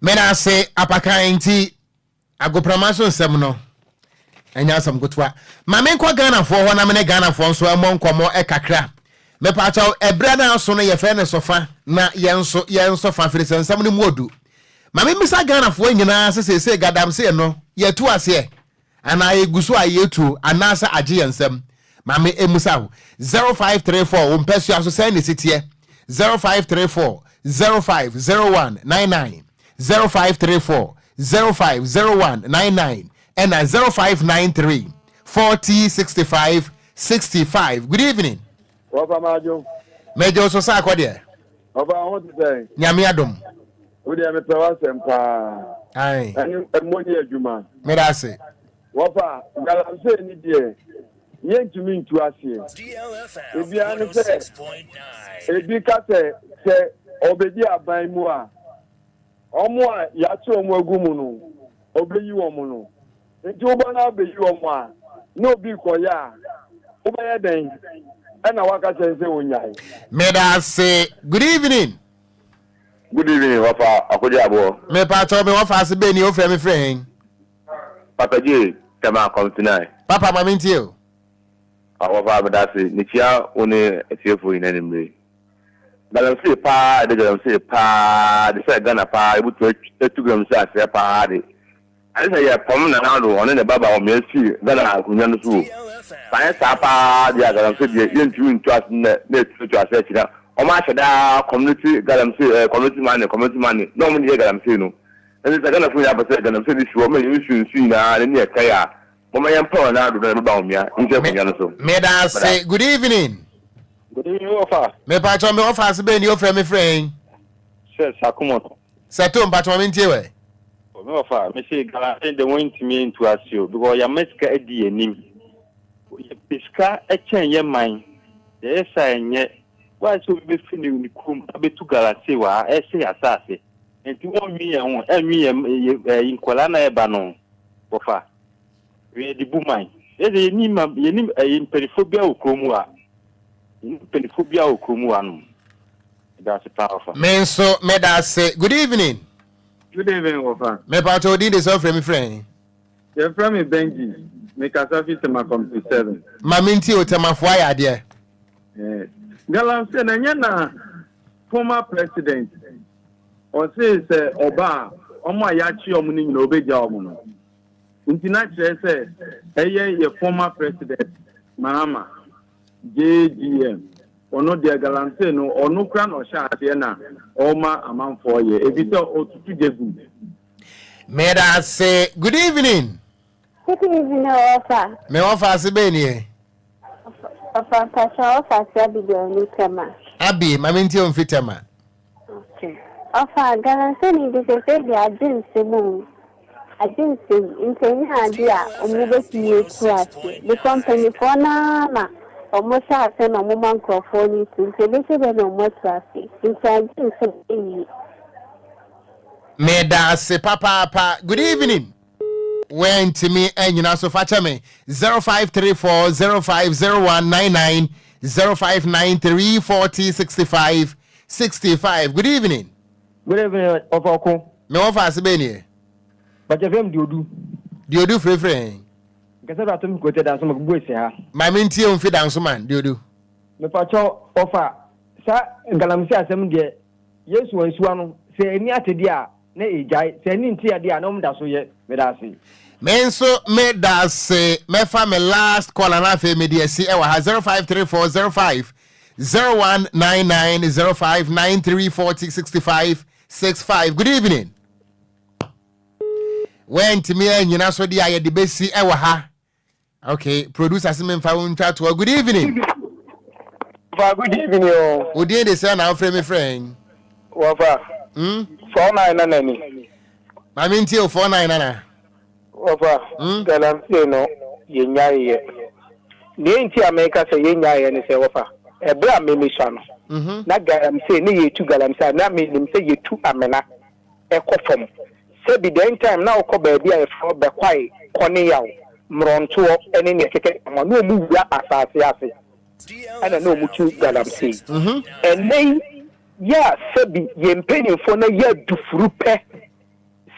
Meda ase apakan nti agoprama so nsɛm no ɛnyɛ asɛm ketewa. Ma menkɔ Ghanafoɔ hɔ na me ne Ghanafoɔ nso ɛmmɔ nkɔmmɔ kakra. Mepaakyɛw ɛberɛ no aso no yɛfrɛ no sɔfa na yɛn nso yɛn sɔfa firi sɛ nsɛm no mu odu. Ma memmisa Ghanafoɔ nyinaa sɛ seesei gadamsee no yɛatu aseɛ? Anaa yɛgu so a yɛretuo anaasɛ agye yɛn nsam? Ma me mmisa wo. 0534 Wo mpasua so sɛn na ɛsi teɛ? 0534 05 01 99 0534 05 01 99 ɛna 0593 40 65 65 Good evening. Wɔfa madwo. Megye wo so sɛ akɔ deɛ. Ɔfa ho te sɛn? Nyame adom. Wo deɛ mepɛ w'asɛm paa. Ae. Ɛne ɛmmɔ ni adwuma. Meda ase. Wɔfa, galamsey ni deɛ yɛntumi ntu aseɛ. Ebiara ne sɛ ebi ka sɛ sɛ ɔbɛdi aban mu a, wɔn a yɛakye wɔn agu mu no, ɔbɛyi wɔn no. Nti woba na abɛyi wɔn a, na obi rekɔyɛ a, wobɛyɛ dɛn ɛna woaka kyerɛ no sɛ ɔnnyae? Meda ase. Good evening. Good evening wɔfa Akodwo Aboɔ. Mepakyɛw me wɔfa ase bɛn ni ofrɛ me frɛ hen? Papa J, Tema Community 9. Papa ma mentie o. Wɔfa meda ase mekyia wo ne atiefoɔ nyinaa anwummere yi. Galamsey paa de galamsey paa de sɛ Ghana paa yɛbɛtumi atu galamsey aseɛ paa de Ayɛ sɛ yɛpam Nana Addo ɔne ne ba Bawumia firi Ghana akonwa no so o. Sɛ anyɛ saa paa deɛ a galamsey deɛ yɛntumi ntu ase nnɛ na yɛtumi atu ase akyina. Wɔn ahyɛ daa community galamsey eh community money community money na wɔn de yɛ galamsey no. Ɛnti sɛ Ghanafoɔ nyinaa pɛ sɛ galamsey no fi hɔ ma yɛn nsu nsu nyinaa n'ani yɛ kae a momma yɛmpaw Nana Addo na ne ba Bawumia nsi akonwa no so. Meda ase. Good evening. Good evening wɔfa. Mepakyɛw me wɔfa ase bɛn ni ofrɛ me frɛ hen? Sɛ Sakumono. Sɛto mpakyɛ ma mentie wɛ. O me wɔfa me se galamsey de wɔn ntumi ntu ase o because yɛama sika adi yɛn anim yɛpɛ sika kyɛn yɛ man yɛyɛ saa ɛnyɛ why sɛ obi bɛfi ne ne kurom abɛtu galamsey wɔ ha ɛsɛ yɛ asase nti wɔn nwi yɛn ho ɛnwi yɛn yɛ nkwadaa na ɛba no wɔfa yɛde bu man yɛ sɛ yɛni ma yɛni ɛyɛ mpanimfoɔ bi wɔ kurom ha yɛni mpanimfoɔ bi wɔ kurom ha nom. Medase paa ɔfa. Me nso meda ase. Good evening. Good evening wɔfa. Mepakyɛ wo din de sɛ wofrɛ me frɛ he? Yɛfrɛ me Benji. Mekasa fi Tema Community 7. Ma mentie o, Temafoɔ ayɛ adeɛ. Eh, Galamsey na ɛnyɛ na former president ɔse sɛ ɔba a ɔmo a yɛakye ɔmo no nyina ɔbɛgya ɔmo no. Nti na kyerɛ sɛ ɛyɛ yɛ former president Mahama. JGM, Ɔno deɛ galamsey no ɔno kora na ɔhyɛ aseɛ na ɔma amanfoɔ yɛ efisɛ ɔtutu gya gu mu. Medase good evening. Good evening ɔfa. Me ɔfa ase bɛn nie. Ɔfa mpakyɛ ɔfa ase Abigail ni Tema. Abi ma me ntie o mfi Tema. Okay. Ɔfa galamsey no de sɛsɛ deɛ agye nsam o, agye nsam nti ɛnyɛ adeɛ a ɔmo bɛtumi atu aseɛ because mpaninfoɔ no ara na ɔmo hyɛ aseɛ na ɔmo ma nkorɔfoɔ no tu nti ɛbɛsi dɛn na ɔmo atu aseɛ nti agye nsam ɛyie. Meda ase papaapa. Good evening. Wɛntumi anyina so fa kyɛ me 0534 050199 0593 40 65 65. Good evening. Good evening, ɔfa ɔko. Me wɔfa ase bɛn nie? Bàtɛ fɛm Diodu. Diodu firefire hɛn. Nkɛsɛ do atom kote danso ma bu esi ha. Maame ntie wo mfi danso man Diodu. Mepakyɛw ɔfa sa galamsey asɛm deɛ Yesu ansiwa no sɛ ani ate deɛ a na egyae sɛ ani nte deɛ a na wɔn da so yɛ meda ase. Me nso me da ase mɛfa me last call ana afei mede asi ɛwɔ ha 0534 05 0199 0593 40 65 65 good evening wɛntumi anyina so deɛ a yɛde bɛsi ɛwɔ ha Okay, producer se memfa wo ntwa toɔ. Good evening. Wɔfa good evening o. Wo din de sɛ na wofrɛ me frɛ? Wɔfa. 49 nana ni. Maame ntie o 49 nana. Wɔfa. Galamsey no yɛnyaeɛ. Nea nti a meka sɛ yɛnyaeɛ ne sɛ wɔfa ɛberɛ a memisua no na galamsey ne yɛtu galamsey a na menim sɛ yɛtu amena kɔ fam. Sɛbi then time na wokɔ baabi a yɛfrɛ hɔ Bɛkwae, Kɔneyaw, Mmorɔntoɔ ne nea ɛkeka ho a na wɔn wura asaase ase ɛna na wɔn tu galamsey. Ɛnnɛ yi yɛ a sɛbi yɛn mpaninfoɔ no yɛ adufuru pɛ.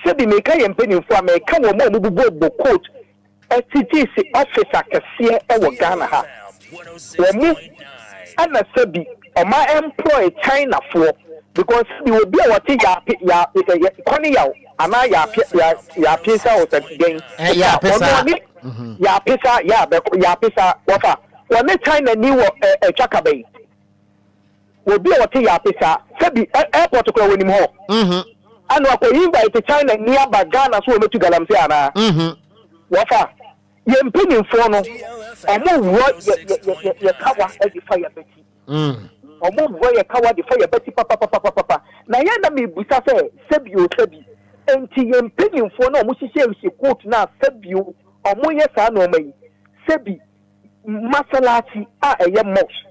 Sɛbi meka yɛn mpaninfoɔ a meka wɔn a wɔbobɔbobɔ coat Ɛsisi office akɛseɛ wɔ Ghana ha. Wɔn ɛna sɛbi ɔma employ China foɔ because sɛbi obi a ɔte yaape ya yɛ kɔne yaw anaa yaape ya yaape sa o sɛ dɛn ɔno ɔne yaape sa ya bɛkɔ yaape sa wɔfa wɔne China ni wɔ ɛ ɛtwa kaba yi. Obi a ɔte Yape saa, sɛbi airport koraa wɔnim hɔ. Ɛna wakɔ invite China ni aba Ghana so wɔmɛtu galamsey anaa? Wɔfa, yɛn mpanyinfoɔ no, ɔmo worɔ yɛ yɛ yɛ yɛ kawa de fa yɛ bati. Ɔmo worɔ yɛ kawa de fa yɛ bati papapapapapa. Na yɛn na mebisa sɛ, sɛbi o sɛbi, enti yɛn mpanyinfoɔ no a ɔmo hyehyɛ hyehyɛ coat no a sɛbi o, ɔmo yɛ saa nnoɔma yi, sɛbi, Masalakyi a ɛyɛ mosque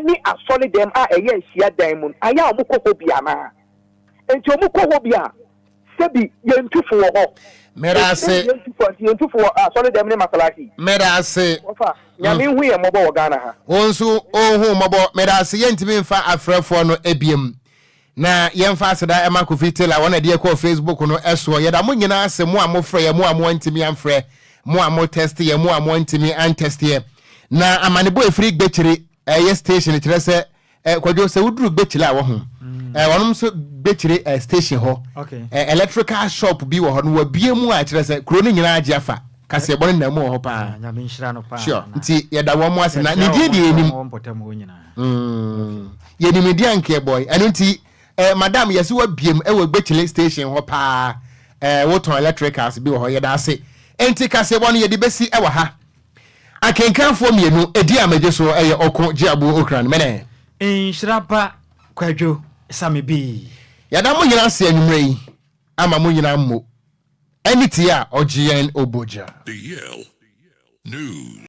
ne asɔredɛm a ɛyɛ hyiadan mu no, ayɛ a wɔkɔ hɔ bi anaa? Enti wɔkɔ hɔ bi a, sɛbi yɛn tufo wɔ hɔ. Meda ase. Yɛn tufo nti yɛn tufo wɔ asɔredɛm ne masalakyi. Meda ase. Wɔfa, Nyame nhu yɛn mmɔbɔ wɔ Ghana ha. Wo nso ɔnhu wo mmɔbɔ. Meda ase. Yɛntumi mfa afrɛfoɔ no biom. Na yɛmfa aseda ɛma Kofi Taylor wɔn na ɛde yɛkɔɔ Facebook no soɔ. Yɛda mo nyinaa ase, mo a mofrɛ yɛ, mo a moantumi amfrɛ, mo a mo test yɛ, mo a moantumi antest yɛ. Na amanebɔ ɛfiri Gbekyire ɛyɛ station kyerɛ sɛ eh, Kwadwo sɛ woduru Gbekyire a wɔho eh, wɔnom nso Gbekyire eh, station hɔ eh, electrical shop bi wɔ hɔ no wɔabie mu a kyerɛ sɛ kuro no nyinaa agye afa kaseɛbɔ no nam mu wɔ hɔ paa. Ah, Nyame nhyira no paa. Sure. Nti yɛda wɔn mo ase na ne din deɛ yɛnim. Yɛnim ne din a nka yɛbɔe. Ɛno nti eh, madam yɛse wabiem wɔ Gbekyele station hɔ paa. Eh, wotɔn electricals bi wɔ hɔ. Yɛda ase. Nti kaseɛbɔ no yɛde bɛsi wɔ ha. Akenkanfoɔ mmienu, ɛdi a megye so yɛ Ɔko Gyeabuo Okran. Mene. Nhyira ba Kwadwo Same Bii. Yɛda mo nyina ase anwummerɛ yi ama mo nyina mmo ɛne tie a ɔgye yɛn obogya. DL News.